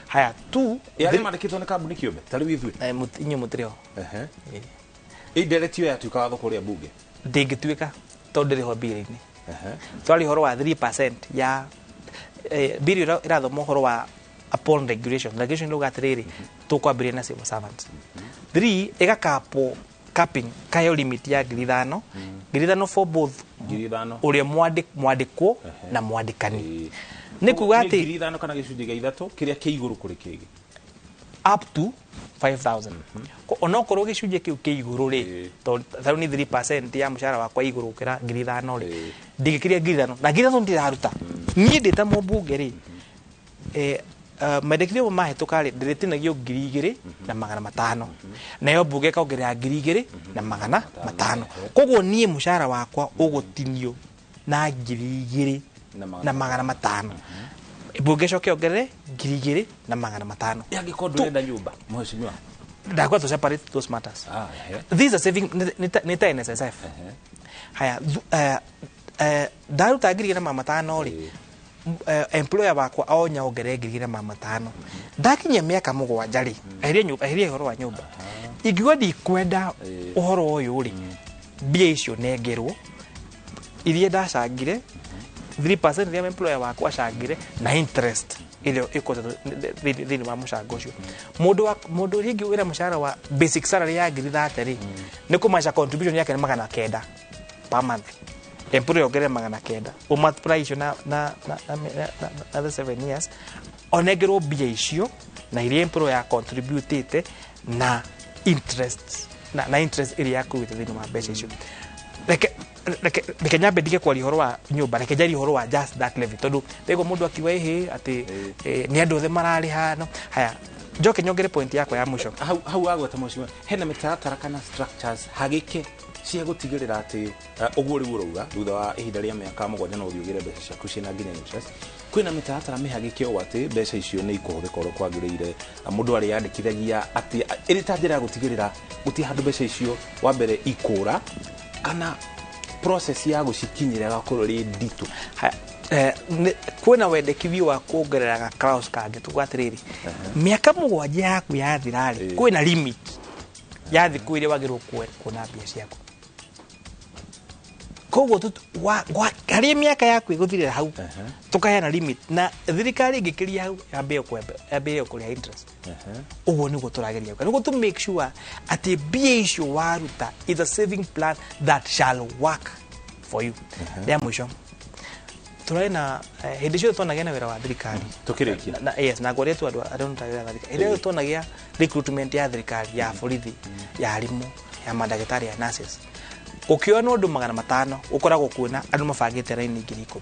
Haya 2 arĩa mandĩkĩtwo nĩ kambuni kĩũmbe ta rĩu ithuĩ inyuĩ mũtirĩ ho. Indirect ĩyo yatuĩka watho kũrĩa bunge ndĩngĩtuĩka tondũ ndĩrĩ ho mbirũ-inĩ. Twaria ũhoro wa 3% ya mbirũ ĩrathoma ũhoro wa upon regulation. Regulation ĩrauga atĩrĩrĩ tũkwambĩrĩria na civil servants 3 ĩgakapwo capping kayo limit ya 5,000 5,000 for both 5,000 ũrĩa mwandĩkwo na mwandĩkani. Nĩ kuga atĩ 5,000 kana gĩcunjĩ gĩa 3 kĩrĩa kĩ igũrũ kũrĩ kĩngĩ up to 5,000. Onokorwo gĩcunjĩ kĩu kĩ igũrũ rĩ tondũ tarĩu nĩ 3% ya mũcara wakwa igũrũ gũkĩra 5,000 rĩ ndingĩkĩria 5,000 na 5,000 ndiraruta niĩ ndĩ ta mũmbunge rĩ mendekithio mahĩtũka rĩ ndĩrĩtinagio 2,500 nayo mbunge ĩkongerera 2,500. Koguo niĩ mũcara wakwa ũgũtinio na 2,500 mbunge ĩcoke yongerere 2,500. Angĩkorwo ndũrenda nyũmba mheshimiwa ndakwa to separate those matters. These are saving nĩ ta NSSF. Haya ndaruta 2,500 rĩ employer wakwa onya ongerere 2,500 ndakinyia mĩaka 7 rĩ eheria ũhoro wa nyũmba ingiuga ndikwenda ũhoro ũyũ rĩ mbia icio nengerwo iria ndacangire 3% iria employer wakwa acangire na interest ĩrĩa ĩkoretwo thĩinĩ wa mũcango ũcio. Mũndũ rĩngĩ wĩna mũcara wa basic salary ya 30,000 rĩ nĩ kũmaca contribution yake nĩ 900 per month. Employer ongerere 900 ũmultiply icio na the 7 years onengerwo mbia icio na iria employer contributĩte na interest na interest ĩrĩa yakuĩte thĩinĩ wa mbeca icio. Reke nyambe ndige kwaria ũhoro wa nyũmba reke njarie ũhoro wa just that levy tondũ rĩgwo mũndũ akiuga ĩhĩ atĩ nĩ andũ othe mararĩha no. Haya njoke nyongere point yakwa ya mũico hau wagweta mheshimiwa hena mĩtaratara kana structures hagĩke cia gũtigĩrĩra atĩ ũguo rĩu ũrauga thutha wa ihinda rĩa mĩaka 7 no ũthiĩ ũgĩre mbeca ciaku ciĩna nginya interest kwĩna mĩtaratara mĩhagĩke ũũ atĩ mbeca icio nĩ ikũhũthĩka ũrĩa kwagĩrĩire mũndũ arĩyandĩkithagia atĩ ĩrĩ ta njĩra ya gũtigĩrĩra gũtirĩ handũ mbeca icio wa mbere ikũra kana process ya gũcikinyĩra ĩgakorwo ĩrĩ nditũ. Kwĩna wendekithio wa kuongerera ga clause kangĩ tuga atĩrĩrĩ mĩaka 7 yaku yathira rĩ kwĩna limit ya thikũ iria wagĩrĩirwo kuona mbia ciaku. Koguo harĩ mĩaka yaku ĩgũthirĩra hau, tũkaheana limit, na thirikari ĩngĩkĩria hau yambĩrĩrie kũrĩha interest. Ũguo nĩguo tũrageria gwĩka, nĩguo to make sure atĩ mbia icio waruta is a saving plan that shall work for you. Rĩa mũico, tũrarĩ na hĩndĩ ciothe twanagĩa na wĩra wa thirikari. Tũkĩrĩkia. Na, yes, na ngwaria tu andũ arĩa marutaga wĩra wa thirikari. Hĩndĩ ĩyo twanagĩa recruitment ya thirikari, ya borithi, ya arimũ, ya mandagĩtarĩ, ya nurses, ũkĩona ũndũ 500 ũkoragwo kuona andũ mabangĩte raini 10,000.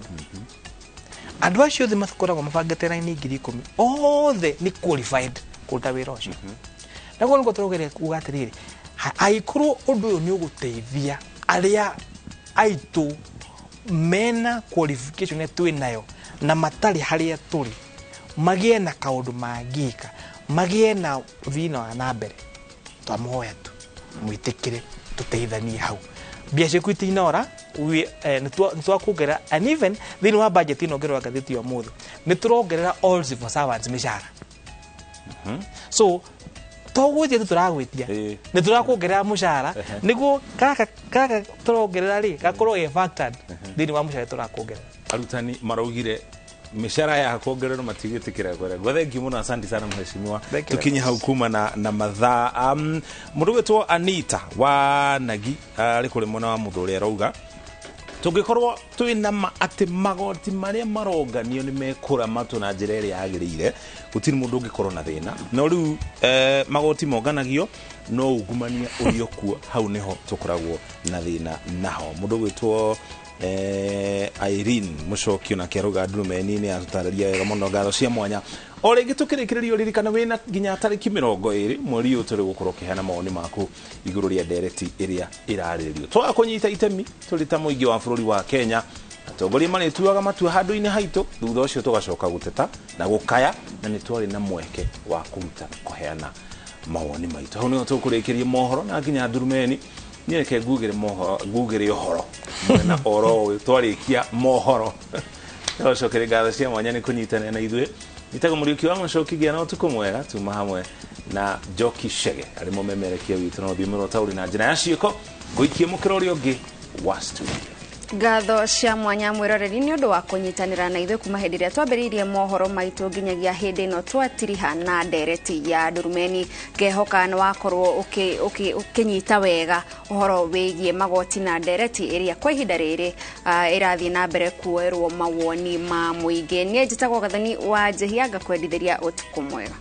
Andũ acio othe makoragwo mabangĩte raini 10,000 othe nĩ qualified kũruta wĩra ũcio. Na koguo nĩguo tũrageria kuga atĩrĩrĩ, angĩkorwo ũndũ ũyũ nĩ ũgũteithia arĩa aitũ mena qualification ĩrĩa twĩ nayo na matarĩ harĩa tũrĩ, magĩe na kaũndũ mangĩka, magĩe na thina wa na mbere, twamũhoya tu mwĩtĩkĩre tũteithanie hau. Mbia ciaku itinora, nĩ twakuongerera, and even thĩinĩ wa budget ĩno ngĩrora ngathĩti ya ũmũthĩ, nĩ tũrongerera all civil servants mĩcara. So to gwĩtia tu tũragwĩtia, nĩ tũrakuongerera mũcara, nĩguo gaka tũrongerera rĩ gakorwo ge factored thĩinĩ wa mũcara tũrakuongerera. Arutani maraugire mĩcara ya kuongererwo matigĩtĩkĩra kwera. Thank you mũno, asante sana mheshimiwa. Thank you. Tukinye hau kuma na mathaa. Mũndũ gwĩtwo Anita wa Nagi arĩ kũrĩ mwena wa Mũthũri arauga tũngĩkorwo twĩna ma atĩ magoti marĩa maronganio nĩ mekũramatwo na njĩra ĩrĩa yagĩrĩire, gũtirĩ mũndũ ũngĩkorwo na thĩna. No rĩu magoti monganagio no ungumania ũrĩ o kuo, hau nĩho tũkoragwo na thĩna naho. Mũndũ gwĩtwo Irene Mũcokio nake arauga ndurumeni-inĩ atũtarĩria wega mũno, ngatho cia mwanya. O rĩngĩ tũkĩrĩkĩrĩria, ũririkane wĩna nginya tarĩki 20 mweri ũyũ tũrĩ gũkorwo ũkĩheana mawoni maku igũrũ rĩa ndereti ĩrĩa ĩrarĩrĩrio. Twaga kũnyita itemi tũrĩ ta mũingĩ wa bũrũri wa Kenya, atongoria marĩtuaga matua handũ-inĩ haitũ, thutha ũcio tũgacoka gũteta na gũkaya, na nĩ twarĩ na mweke wa kũruta kũheana mawoni maitũ. Hau nĩho tũkũrĩkĩria mohoro na nginya ndurumeni. Niĩ reke ngugĩre mohoro, ngugĩre ũhoro mwena oro ũyũ twarĩkia mohoro. Tũcokere ngatho cia mwanya nĩ kũnyitanĩra na ithuĩ. Njĩtagwo Mũriũki wa Mũcoki, gĩa na ũtukũ mwega. Tuma hamwe na Njoki Chege arĩ mũmemerekia witũ na rũthiomi rwa taũri na njĩra ya ciĩko, ngũikie mũkĩra ũrĩa ũngĩ wa studio. Ngatho cia mwanya mwĩroreri nĩ ũndũ wa kũnyitanĩra na ithuĩ kuma hĩndĩ ĩrĩa twambĩrĩirie mohoro maitũ nginyagia hĩndĩ ĩno twatiriha na ndereti ya ndurumeni. Ngehoka nĩ wakorwo ũkĩnyita wega ũhoro wĩgiĩ magoti na ndereti ĩrĩa kwa ihinda rĩrĩ ĩrathiĩ na mbere kuoerwo mawoni ma mũingĩ. Niĩ njĩtagwo Gathoni wa Njehia, ngakwendithĩria ũtukũ mwega.